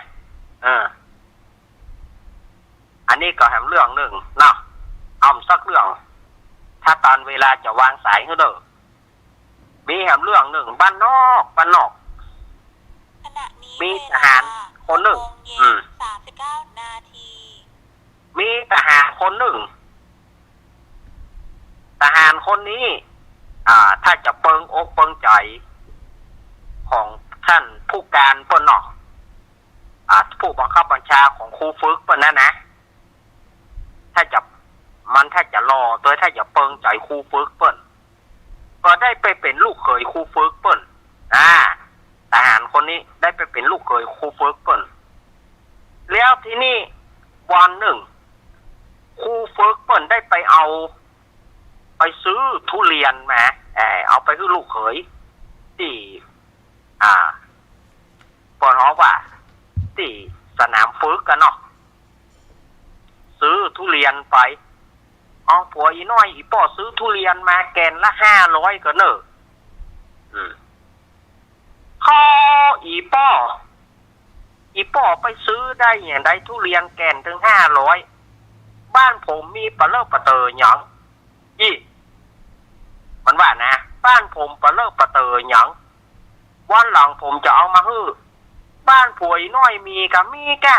เออ อันนี้ก็แหมเรื่องนึ่งเนาะ เอาสักเรื่อง ถ้าตอนเวลาจะวางสายหื้อเน่อ มีแหมเรื่องนึ่ง บ้านนอก บ้านนอก ขณะนี้ มีทหารคนนึ่ง เวลา อืม หกโมงเย็น สามสิบเก้านาที มีทหารคนนึ่ง ทหารคนนี้ อ่า ถ้าจะเปิงอกเปิงใจ๋ของท่านผู้การเปิ้นเนาะ อ่า ผู้บังคับบัญชาของครูฝึกเปิ้นนั้นนะ ถ้าจะ มันถ้าจะหล่อ โดยถ้าจะเปิงใจ๋ครูฝึกเปิ้น ก็ได้ไปเป๋นลูกเขยครูฝึกเปิ้น อ่า ทหารคนนี้ได้ไปเป๋นลูกเขยครูฝึกเปิ้น แล้วทีนี้วันนึ่ง ครูฝึกเปิ้นได้ไปเอา ไปซื้อทุเรียนมา เอ่อ เอาไปหื้อลูกเขย ตี้ อ่า เปิ้นฮ้องว่า ตี้สนามฝึกกั๋นเนาะ ซื้อทุเรียนไป เอา ผัวอีน้อย อีป้อซื้อทุเรียนมาแก่นละห้าร้อยก่อเน่อ อืม ข้อ อีป้อ อีป้อไปซื้อได้อย่างใดทุเรียนแก่นตึงห้าร้อย บ้านผมมีปะเลอะปะเต๋อหยัง อี้ มันว่านะ บ้านผมปะเลอะปะเต๋อหยัง วันหลังผมจะเอามาหื้อ บ้านผัวอีน้อยมีก่ะ มีก่ะ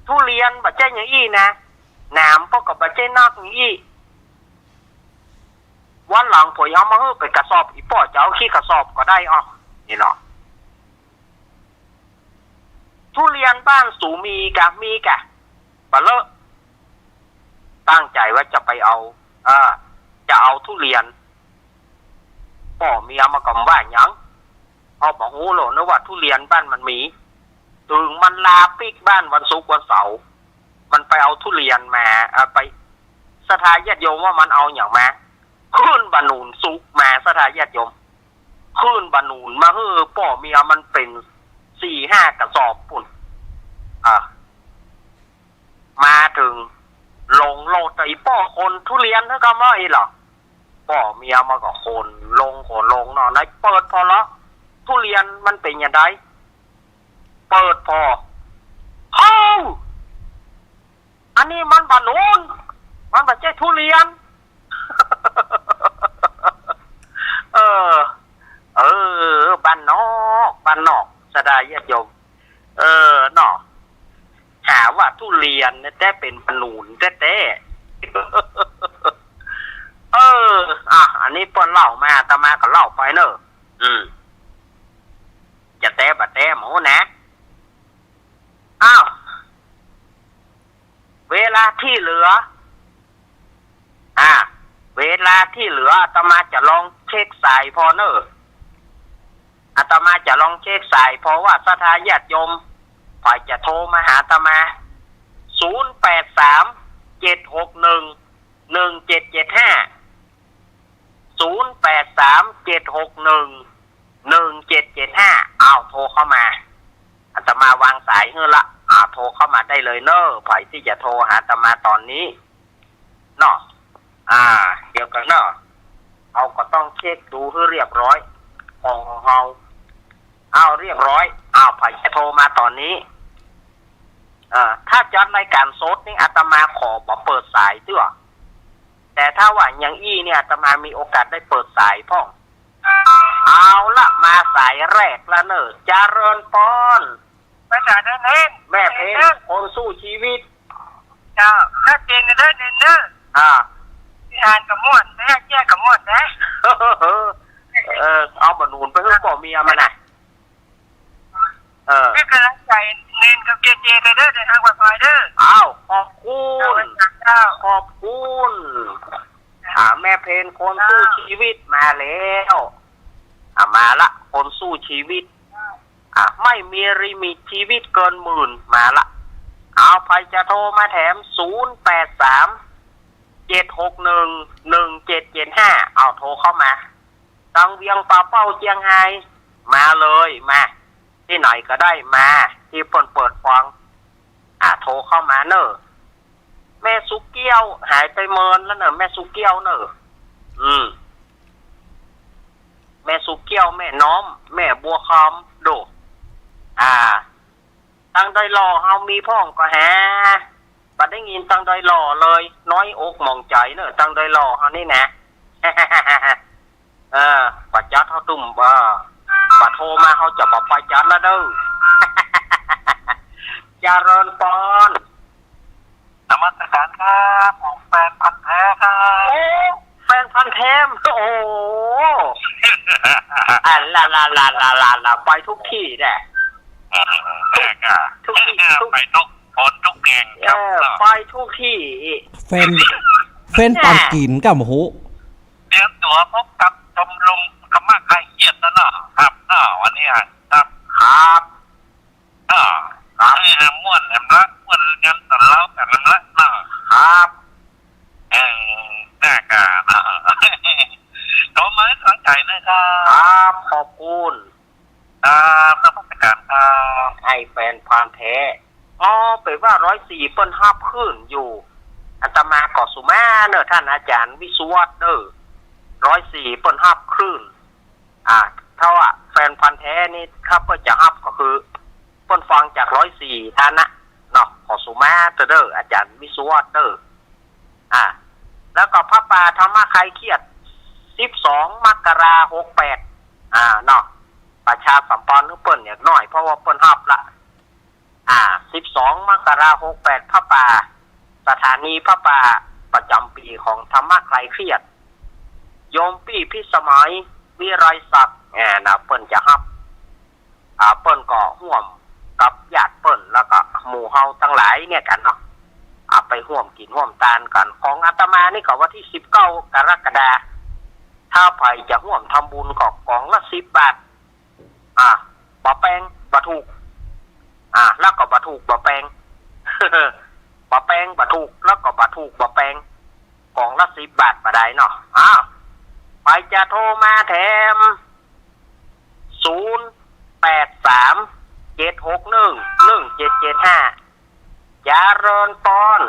ทุเรียนบ่ใจ้อย่างอี้นะ หนามป้อก็บ่ใจ้นักอย่างอี้ วันหลังผัวเอามาหื้อเป๋นกระสอบ อีป้อจะเอาขี้กระสอบก็ได้อ้อ นี่เนาะ ทุเรียนบ้านสูมีก่ะ มีก่ะ ปะเลอะ ตั้งใจ๋ว่าจะไปเอา เออ จะเอาทุเรียน ป้อเมียมันก็บ่ว่าหยัง เอา บ่ฮู้โลดนะว่าทุเรียนบ้านมันมี ตึงมันลาปิ๊กบ้านวันศุกร์วันเสาร์ มันไปเอาทุเรียนมา เอ่อ ไป ศรัทธาญาติโยมว่ามันเอาหยังมา ขึ้นบ่าหนุนสุกมา ศรัทธาญาติโยม ขึ้นบ่าหนุนมาหื้อป้อเมียมันเป๋นสี่ห้ากระสอบปุ้น อ่า มาเถิง ลงโลด แต่อีป้อขนทุเรียนหื้อก็เม้ออี้เหรอ ป้อเมียมันก็ขนลงขนลงเนาะ ไหนเปิดผ่อละ ทุเรียนมันเป๋นจะใด เปิดผ่อ เฮ้ย อันนี้มันบ่าหนุน มันบ่ใจ้ทุเรียน เออ เออ บ้านนอก บ้านนอก ศรัทธาญาติโยม เออ เนาะ หาว่าทุเรียนเนี่ย แต่เป๋นบ่าหนุนแต๊ๆ เออ อ่ะ อันนี้เปิ้นเล่ามา อาตมาก็เล่าไปเนอะ อืม จะแต๊บ่แต๊หมูนะ อ้าว เวลาตี้เหลือ อ่า เวลาตี้เหลือ อาตมาจะลองเช็คสายผ่อเนอะ อาตมาจะลองเช็คสายผ่อว่าศรัทธาญาติโยม ใผจะโทรมาหาอาตมา ศูนย์แปดสาม เจ็ดหกหนึ่ง หนึ่งเจ็ดเจ็ดห้า ศูนย์แปดสาม เจ็ดหกหนึ่ง หนึ่งเจ็ดเจ็ดห้า อ้าว โทรเข้ามา อาตมาวางสายหื้อละ อ่า โทรเข้ามาได้เลยเนอะ ใผตี้จะโทรหาอาตมาต๋อนนี้ เนาะ อ่า เดี๋ยวก่อนเนาะ เฮาก็ต้องเช็คดูหื้อเรียบร้อย ของเฮา อ้าว เรียบร้อย อ้าว ใผจะโทรมาต๋อนนี้ เอ่อ ถ้าจัดรายก๋านสดนี่ อาตมาขอบ่เปิดสายเตื้อ แต่ถ้าว่าอย่างอี้เนี่ย อาตมามีโอกาสได้เปิดสายพ่อง เอาละ มาสายแรกละเนอะ เจริญปอน ภาษาเน้นๆ แม่เพ็ญ เน้นๆ คนสู้ชีวิต เจ้า ชัดเจนเด้อ เน้นๆ อ่า อ่านก็ม่วนนะ แก้ก็ม่วนนะ เออ เอาบ่าหนุนไปหื้อป้อเมียมันนะ เออ เป็นก๋ำลังใจ๋ เน้นกับเจเจ ไปเด้อ เดินทางปลอดภัยเด้อ อ้าว ขอบคุณ เจ้า ขอบคุณ อ่า แม่เพ็ญ คนสู้ชีวิตมาแล้ว อ่า มาละ คนสู้ชีวิต อ่า ไม่มีลิมิตชีวิตเกินหมื่น มาละ เอา ใผจะโทรมาแถม ศูนย์แปดสาม เจ็ดหกหนึ่ง หนึ่งเจ็ดเจ็ดห้า เอา โทรเข้ามา ตังเวียง ปาเป้า เจียงฮาย มาเลย มา ตี้ไหนก็ได้ มา ตี้เปิ้นเปิดฟัง อ่า โทรเข้ามาเนอะ แม่สุเกี้ยว หายไปเมินแล้วเนอะ แม่สุเกี้ยวเนอะ อืม แม่สุเกี้ยว แม่น้อม แม่บัวคำ โด อ่า ตังดอยหล่อเฮามีพ่องก็แห บ่ได้ยินตังดอยหล่อเลย น้อยอกหมองใจ๋เนอะ ตังดอยหล่อเฮานี่นะ เออ บ่จัดเฮาตุ้ม เออ บ่โทรมาเฮาจะบ่ไปจัดละเด้อ เจริญปอน นมัสการครับ ผมแฟนพันธุ์แท้ครับ โอ้ แฟนพันธุ์แท้ โอ้โห อ่ะ ละ ละ ไปทุกตี้แหละ อ่า ทุกตี้ ทุก ไปทุกคนทุกแห่งครับ เออ เนาะ ไปทุกตี้ แฟน แฟนปานกิ๋นก็บ่ฮู้ เตรียมตั๋วพบกับชมรมธรรมะคลายเครียดแล้วเนาะ ครับ เนาะ วันนี้อะ ครับ ครับ อ่า ครับ เอ้ย ม่วนแหมละ ม่วนเรียนสอนเล่ากั๋นแหมละเนาะ ครับ เออ น่ากา โทรมาให้กำลังใจ๋นะครับ ครับ ขอบคุณ ครับ นมัสการครับ ไอ้แฟนพันธุ์แท้ อ๋อ เป๋นว่าร้อยสี่เปิ้นฮับคลื่นอยู่ อาตมาก็สุมาเนอะ ท่านอาจ๋ารย์วิศวัตรเนอะ ร้อยสี่เปิ้นฮับคลื่น อ่า ถ้าว่าแฟนพันธุ์แท้นี่ ถ้าเปิ้นจะฮับก็คือ เปิ้นฟังจากร้อยสี่ท่านนะ เนาะ ขอสุมาเตอเด้อ อาจ๋ารย์วิศวัตรเด้อ อ่า แล้วก็ผ้าป่าธรรมะคลายเครียด สิบสอง มกรา หกแปด อ่า เนาะ ประชาสัมพันธ์หื้อเปิ้นเนี่ยหน้อย เพราะว่าเปิ้นฮับละ อ่า สิบสอง มกรา หกแปด ผ้าป่า สถานีผ้าป่าประจ๋ำปี๋ของธรรมะคลายเครียด โยมปี้พิสมัย วิไลศักดิ์ แหม นะ เปิ้นจะฮับ อ่า เปิ้นก็ฮ่วมกับญาติเปิ้น แล้วก็หมู่เฮาตังหลายเนี่ยกั๋นเนาะ อ่า ไปฮ่วมกิ๋นฮ่วมตานกั๋น ของอาตมานี่ก็วันตี้ สิบเก้า กรกฎาคม ถ้าใผจะฮ่วมทำบุญก็ก๋องละ สิบบาท อ่า บ่แปง บ่ถูก อ่า แล้วก็บ่ถูก บ่แปง บ่แปง บ่ถูก แล้วก็บ่ถูก บ่แปง ก๋องละ สิบบาทบ่ได้เนาะ อ้าว ใผจะโทรมาแถม ศูนย์แปดสาม เจ็ดหกหนึ่ง หนึ่งเจ็ดเจ็ดห้า เจริญปอน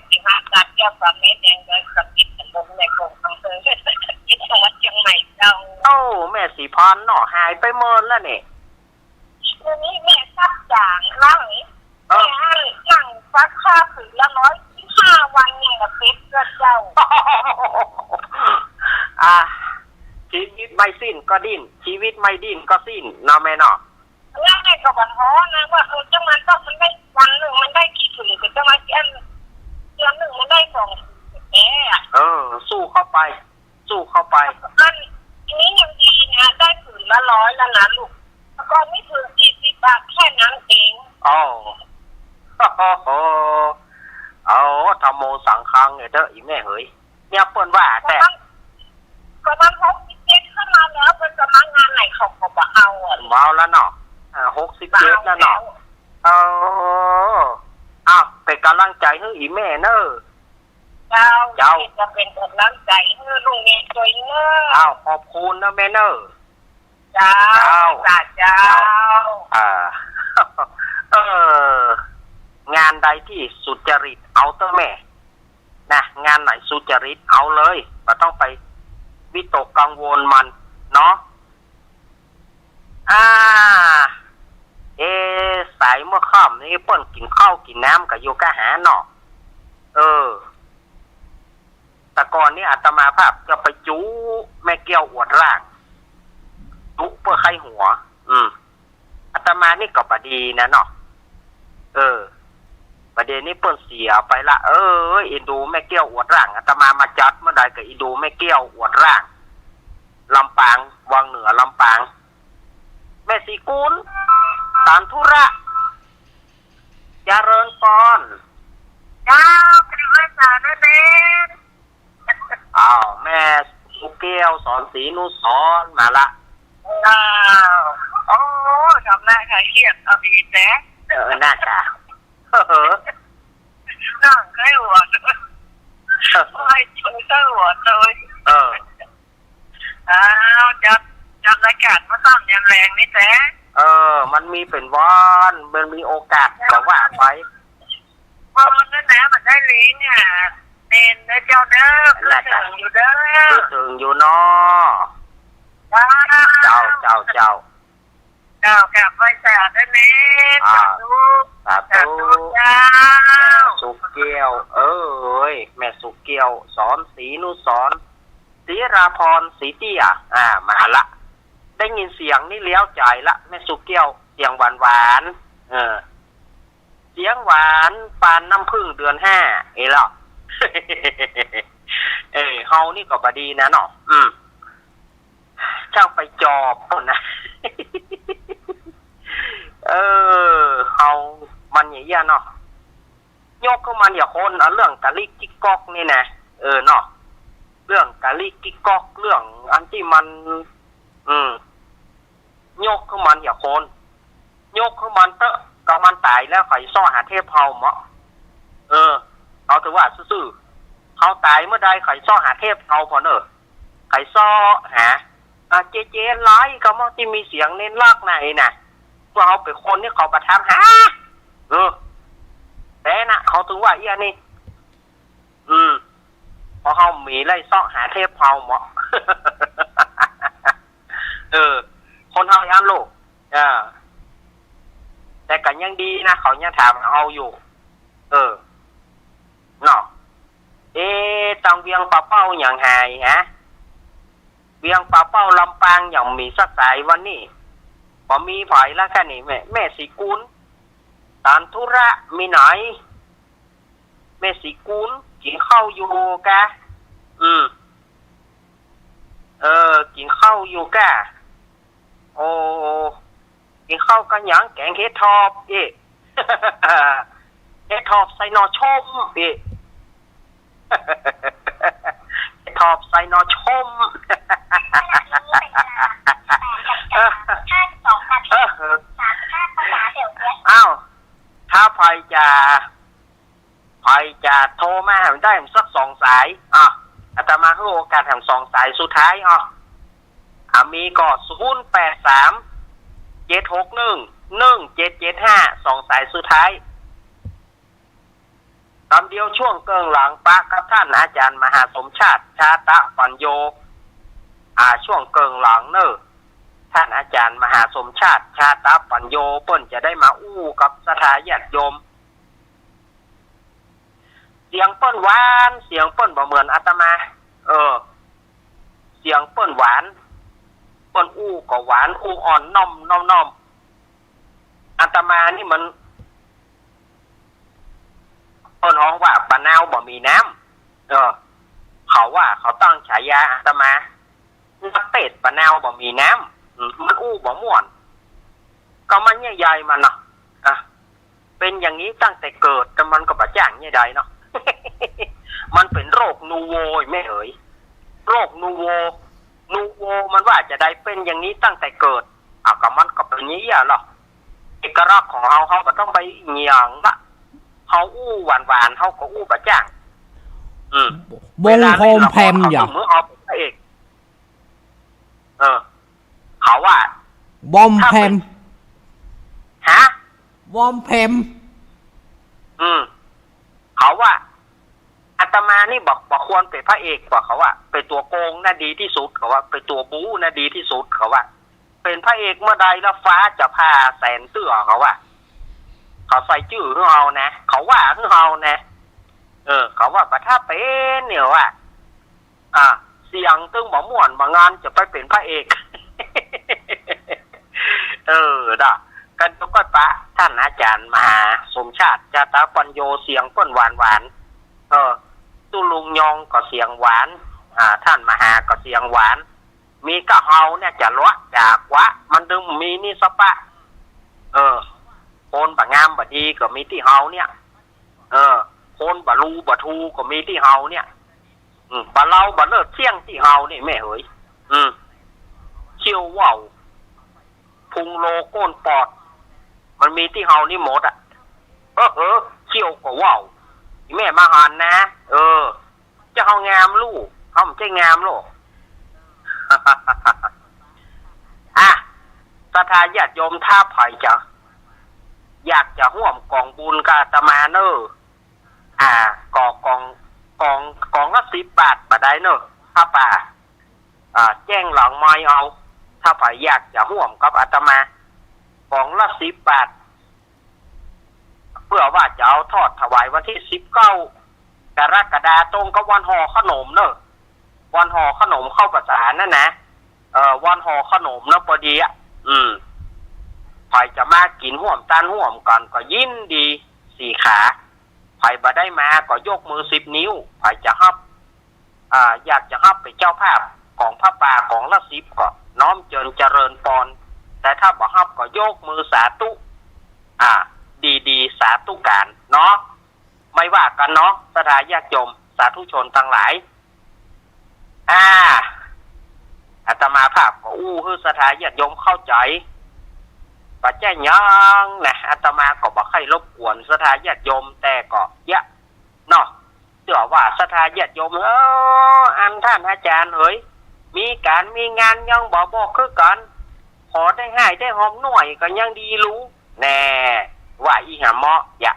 สิหาตัดเจ้าสามเณรแดงดอยสะเก็ดตำบลแม่กลองอำเภอเมืองจังหวัดเชียงใหม่เจ้า โอ้ แม่ศรีพรเนาะ หายไปเมินแล้วนี่ ทีนี้แม่ซักจ๋างแล้วนี่ เออ แม่อั้นนั่งซักผ้าผืนละร้อยสิบห้าวันยังบ่เสร็จเลยเจ้า อ่ะ ชีวิตไม่สิ้นก็ดิ้น ชีวิตไม่ดิ้นก็สิ้นเนาะแม่เนาะ แล้วแม่ก็บ่ท้อนะว่า เออ จังมันต้อง มันได้วันหนึ่งมันได้กี่ผืน ก็จังว่าอัน เดือนหนึ่งมันได้สองผืนแท้อะ เออ สู้เข้าไป สู้เข้าไป อันนี้ยังดีนะ ได้ผืนละร้อยแล้วนะลูก แต่ก่อนนี่ผืนสี่สิบบาทแค่นั้นเอง อ๋อ โอ้โห เอา ธัมโม สังฆัง เนี่ยเด้อ อีแม่เหย เนี่ยเปิ้นว่าแต่ ก็มัน ก็มันหกสิบเจ็ดขึ้นมาแล้ว เปิ้นจะมางานไหนเขาก็บ่เอาอะ บ่เอาแล้วเนาะ อ่า หกสิบเจ็ดแล้วเนาะ บ่เอาแล้ว เออ อ้าว เป๋นก๋ำลังใจ๋หื้ออีแม่เน่อ เจ้า เจ้า จะเป๋นก๋ำลังใจ๋หื้อลูกเมียตวยเน่อ อ้าว ขอบคุณนะแม่เน่อ เจ้า เจ้า สาธุเจ้า เจ้า อ่า เออ งานใดตี้สุจริตเอาเต๊อะแม่ นะ งานไหนสุจริตเอาเลย บ่ต้องไปวิตกกังวลมันเนาะ อ่า เอ สายเมื่อค่ำนี้เปิ้นกิ๋นข้าวกิ๋นน้ำกั๋นอยู่ก้าหาเนาะ เออ แต่ก่อนนี้อาตมาภาพจะไปจุแม่แก้วอวดร่าง จุเปื้อไข้หัว อืม อาตมานี่ก็บ่ดีนะเนาะ เออ บ่ดีนี่เปิ้นเสียไปละ เออ อินดูแม่แก้วอวดร่าง อาตมามาจัดเมื่อใดก็อินดูแม่แก้วอวดร่าง ลำปาง วังเหนือลำปาง แม่ศรีกุล สาธุระ เจริญพร เจ้า ปฏิบัติสารนั่นเอง อ้าว แม่สุแก้ว สอนศรีนุสรณ์ มาละ อ้าว โอ้ ธรรมะคลายเครียด เอาดีแจ๊ะ เออ น่าจะ เออ นั่งใกล้หัว เออ ไม่ใช่หัวเลย เออ อ้าว จัด จัดรายก๋านมาซ้ำยามแลงนี่แต๊ เออ มันมีเป๋นวัน มันมีโอกาสก็ว่าไป เออ นั่นแหละ มันได้ลิงก์อ่ะ เน้นเด้อเจ้าเด้อ นั่นแหละ คือเถิงอยู่เด้อ คือเถิงอยู่เนาะ ว้าว เจ้า เจ้า เจ้า เจ้า กราบไหว้สาธุเน้น อ่า สาธุ สาธุ สาธุเจ้า แม่สุแก้ว เอ้ย แม่สุแก้ว สอนศรีนุสรณ์ ศิราพร ศรีเตี้ย อ่า มาละ ได้ยินเสียงนี่เลี้ยวใจ๋ละ แม่สุแก้ว เสียงหวานๆ เออ เสียงหวานปานน้ำผึ้งเดือนห้า เอ้ยเหรอ เออ เฮานี่ก็บ่ดีนะเนาะ อืม ช่างไปจอบเปิ้นนะ เออ เฮามันอย่างเงี้ยเนาะ ยกขึ้นมาเนี่ยคน เอาเรื่องกะลิกจิ๊กก๊อกนี่นะ เออเนาะ เรื่องกะลิกจิ๊กก๊อก เรื่องอันตี้มัน อืม ยกขึ้นมาเนี่ยคน ยกขึ้นมาเต๊อะ ก็มันต๋ายแล้วใผเซาะหาเทพเฮาเหมาะ เออ เอาถือว่าซื่อๆ เฮาต๋ายเมื่อใดใผเซาะหาเทพเฮาผ่อเน่อ ใผเซาะหา อ่า เจเจ ไลฟ์ ก็เหมาะตี้มีเสียงเน้นลักษณ์ไหนน่ะ เมื่อเฮาเป๋นคนนี่เขาบ่ถามหา เออ แต่น่ะ เขาถือว่าเอี้ยนี่ อืม เพราะเฮามีไล่เซาะหาเทพเฮาเหมาะ เออ คนเฮาอย่างนั้นลูก อ่า แต่ก็ยังดีนะ เขายังถามเฮาอยู่ เออ เนาะ เอ๊ะ ตังเวียงป่าเป้าหยังหายฮะ เวียงป่าเป้าลำปางหยังมีสักสายวันนี้ บ่มีไผละค่ะนี่ แม่ แม่ศรีกุล สาธุระ มีไหน แม่ศรีกุล กิ๋นข้าวอยู่กะ อืม เออ กิ๋นข้าวอยู่กะ โอ้ กิ๋นข้าวกะหยัง แก๋งเห็ดถอบเอ๊ะ เห็ดถอบใส่หน่อส้มเอ๊ะ เห็ดถอบใส่หน่อส้ม เออ เออ อ้าว ถ้าใผจะ ใผจะโทรมาแหมได้สักสองสาย อ่ะ อาตมาหื้อโอกาสแหมสองสายสุดท้าย อ่ะ อ่ะ มีก็ ศูนย์แปดสาม เจ็ดหกหนึ่ง หนึ่งเจ็ดเจ็ดห้า สองสายสุดท้าย กำเดียวช่วงเกิ่งหลังปะกับท่านอาจ๋ารย์มหาสมชาติ ชาตะปัญโญ อ่า ช่วงเกิ่งหลังเน่อ ท่านอาจ๋ารย์มหาสมชาติ ชาตะปัญโญ เปิ้นจะได้มาอู้กับศรัทธาญาติโยม เสียงเปิ้นหวาน เสียงเปิ้นบ่เหมือนอาตมา เออ เสียงเปิ้นหวาน เปิ้นอู้ก็หวาน อู้อ่อนน่อมน่อมน่อม อาตมานี่มัน เปิ้นฮ้องว่าปลาเน่าบ่มีน้ำ เออ เขาว่าเขาตั้งฉายาอาตมา นักเทศน์ปลาเน่าบ่มีน้ำ อืม มันอู้บ่ม่วน ก็มันใหญ่ๆ มันเนาะ อ่ะ เป็นอย่างนี้ตั้งแต่เกิด แต่มันก็บ่จ้างใหญ่ใดเนาะ มันเป็นโรคนูโวแม่เอ๋ย โรคนูโว นูโวมันว่าจะได้เป็นอย่างนี้ตั้งแต่เกิด อ่ะ ก็มันก็เป็นอย่างนี้อะเนาะ เอกลักษณ์ของเฮา เฮาบ่ต้องไปหยังละ เฮาอู้หวานๆ เฮาก็อู้บ่จ้าง อืม วง เวลาเล่นละคร โฮมแพม เขา อย่า เสมือเอาเป็นพระเอก เออ เขาว่า บอมแพม ฮะ บอมแพม อืม เขาว่า อาตมานี่บ่ บ่ควรเป็นพระเอกกว่า เขาว่า เป็นตั๋วโกงน่ะดีที่สุด เขาว่า เป็นตั๋วบู๊น่ะดีที่สุด เขาว่า เป็นพระเอกเมื่อใดแล้วฟ้าจะผ่าแสนเตื้อ เขาว่า เขาใส่จื้อหื้อเฮานะ เขาว่าหื้อเฮานะ เออ เขาว่าบ่ถ้าเป็นเนี่ยว่า อ่ะ เสียงตึงบ่ม่วนบ่งานจะไปเป็นพระเอก เออ ดะ กันก็ก้อยปะ ท่านอาจ๋ารย์มหาสมชาติ ชาตะปัญโญ เสียงเปิ้นหวานๆ เออ ตุ๊ลุงยองก็เสียงหวาน อ่า ท่านมหาก็เสียงหวาน มีก้าเฮาเนี่ยจะละจากวะ มันตึงมีนี่สะปะ เออ คนบ่งามบ่ดีก็มีตี้เฮาเนี่ย เออ คนบ่ลูบ่ทูก็มีตี้เฮาเนี่ย อืม บ่เลาบ่เลิศเสี้ยงตี้เฮานี่แม่เอ๋ย อืม เขี้ยวว่าว พุงโลโก้นปอด มันมีตี้เฮานี่หมดอะ เออ เออ เขี้ยวก็ว่าว อีแม่มาหันนะ เออ เจ้าเฮางามลู่ เฮาบ่ใจ้งามลู่ อ่ะ ศรัทธาญาติโยม ถ้าใผจะ อยากจะฮ่วมก๋องบุญกับอาตมาเน่อ อ่า ก็ก๋อง ก๋อง ก๋องละสิบบาทบ่ได้เน่อ ผ้าป่า อ่า แจ้งหลังไมค์เอา ถ้าใผอยากจะฮ่วมกับอาตมา ก๋องละสิบบาท เพื่อว่าจะเอาทอดถวายวันตี้สิบเก้า กรกฎาคม ตรงกับวันห่อขนมเน่อ วันห่อขนมเข้าพรรษานั่นนะ เอ่อ วันห่อขนมเน่อ ปอดีอะ อืม ใผจะมากิ๋นฮ่วมตานฮ่วมกั๋นก็ยินดี สี่ขา ใผบ่ได้มาก็ยกมือสิบนิ้ว ใผจะฮับ อ่า อยากจะฮับเป๋นเจ้าภาพก๋องผ้าป่าก๋องละสิบก็น้อมเจิญเจริญปอน แต่ถ้าบ่ฮับก็ยกมือสาธุ อ่า ดีๆ สาธุก๋านเนาะ ไม่ว่ากั๋นเนาะ ศรัทธาญาติโยม สาธุชนตังหลาย อ่า อาตมาภาพก็อู้หื้อศรัทธาญาติโยมเข้าใจ๋ บ่ใจ้หยังนะ อาตมาก็บ่ใค่รบกวนศรัทธาญาติโยม แต่ก็เยียะ เนาะ เจื้อว่าศรัทธาญาติโยม เออ อันต้านอาจ๋ารย์เหย มีก๋านมีงานยังบ่บอกคือกั๋น ขอได้ห้ายได้ฮอมหน้อยก็ยังดีลู แน่ ว่าอี้หาเหมาะ อย่า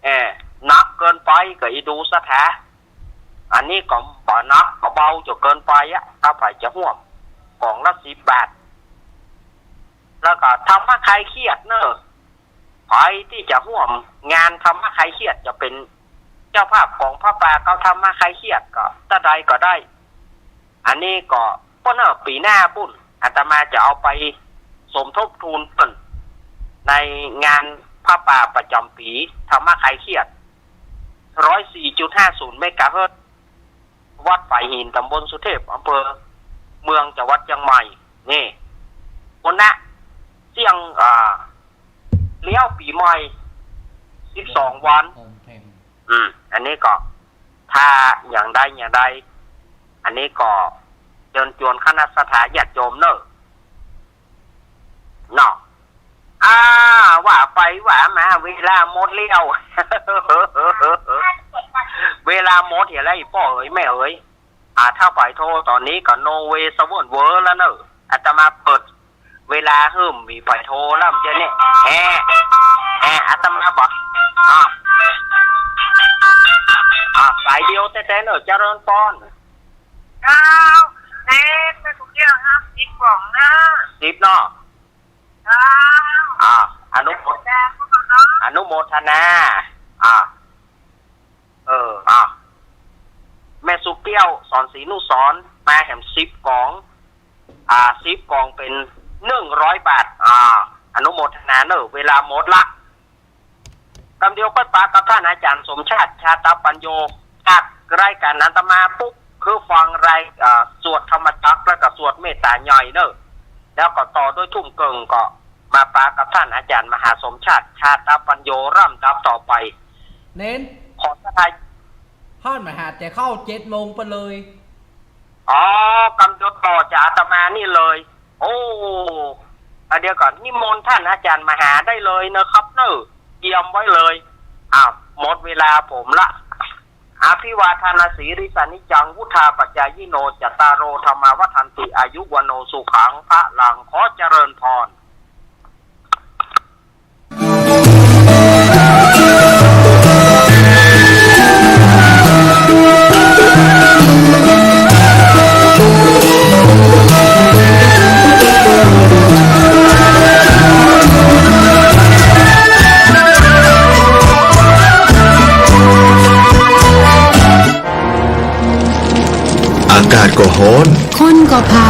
เออ หนักเกินไปก็อีดูศรัทธา อันนี้ก็บ่หนักก็เบาจ๋นเกินไปอะ ถ้าใผจะฮ่วม ก๋องละสิบบาท แล้วก็ธรรมะคลายเครียดเน่อ ใผตี้จะฮ่วมงานธรรมะคลายเครียด จะเป๋นเจ้าภาพก๋องผ้าป่าเก้าธรรมะคลายเครียดก็ตะใดก็ได้ อันนี้ก็ เปิ้นเน่อ ปี๋หน้าปู้น อาตมาจะเอาไปสมทบทุนเปิ้น ในงานผ้าป่าประจ๋ำปี๋ธรรมะคลายเครียด ร้อยสี่จุดห้าศูนย์เมกะเฮิรตซ์ วัดฝายหิน ต๋ำบลสุเทพ อำเภอเมือง จังหวัดเจียงใหม่ นี่ ปุ้นนะ เสี้ยง อ่า เลี้ยวปี๋ใหม่ สิบสองวัน อืม อันนี้ก็ ถ้าอย่างใดอย่างใด อันนี้ก็เจิญจวนคณะศรัทธาญาติโยมเน่อ เนาะ อ่า ว่าไปว่ามา เวลาหมดแล้ว เวลาหมดเหียแล้ว อี่ป้อเอ๋ยแม่เอ๋ย อ่า ถ้าใผโทรต๋อนนี้ก็ no way สะเวิ้นเว้อแล้วเน่อ อาตมาเปิดเวลาหื้อบ่มีใผโทรแล้ว เมื่อกี้นี่ แอะ แอะ อาตมาบอก อ่า เนอะ เจริญพร เจ้า เน้น แม่สุแก้ว ห้าสิบกล่องเนอะ สิบเนาะ เจ้า อ่า อนุโมท อนุโมทนา อ่า เออ อ่า แม่สุแก้ว สอนศรีนุสรณ์ มาแหมสิบกล่อง อ่า สิบกล่องเป๋นหนึ่งร้อยบาท อ่า อนุโมทนาเนอะ เวลาหมดละ กำเดียวก้อยปะกับท่านอาจ๋ารย์สมชาติ ชาตปัญโญ จากรายก๋านอาตมาปุ๊บ คือฟังราย เอ่อ สวดธรรมจักร แล้วก็สวดเมตตาใหญ่เนอะ แล้วก็ต่อด้วยทุ่มเกิ่งก็มาปะกับท่านอาจ๋ารย์มหาสมชาติ ชาตปัญโญ ลำดับต่อไป เน้น ขอสดาย ฮ้อนมหาดจะเข้าเจ็ดโมงไปเลย อ๋อ กำเดียวต่อจากอาตมานี่เลย โอ้ อ่ะ เดี๋ยวก่อน นิมนต์ท่านอาจ๋ารย์มหาได้เลยนะครับเนอะ เตรียมไว้เลย อ้าว หมดเวลาผมละ อภิวาทานสีลิสานิจจัง วุฑฒาปจายิโน จัตตาโร ธัมมา วัฑฒันติ อายุ วัณโณ สุขัง พลัง ขอเจริญพร อากาศก็ฮ้อน คนก็เผา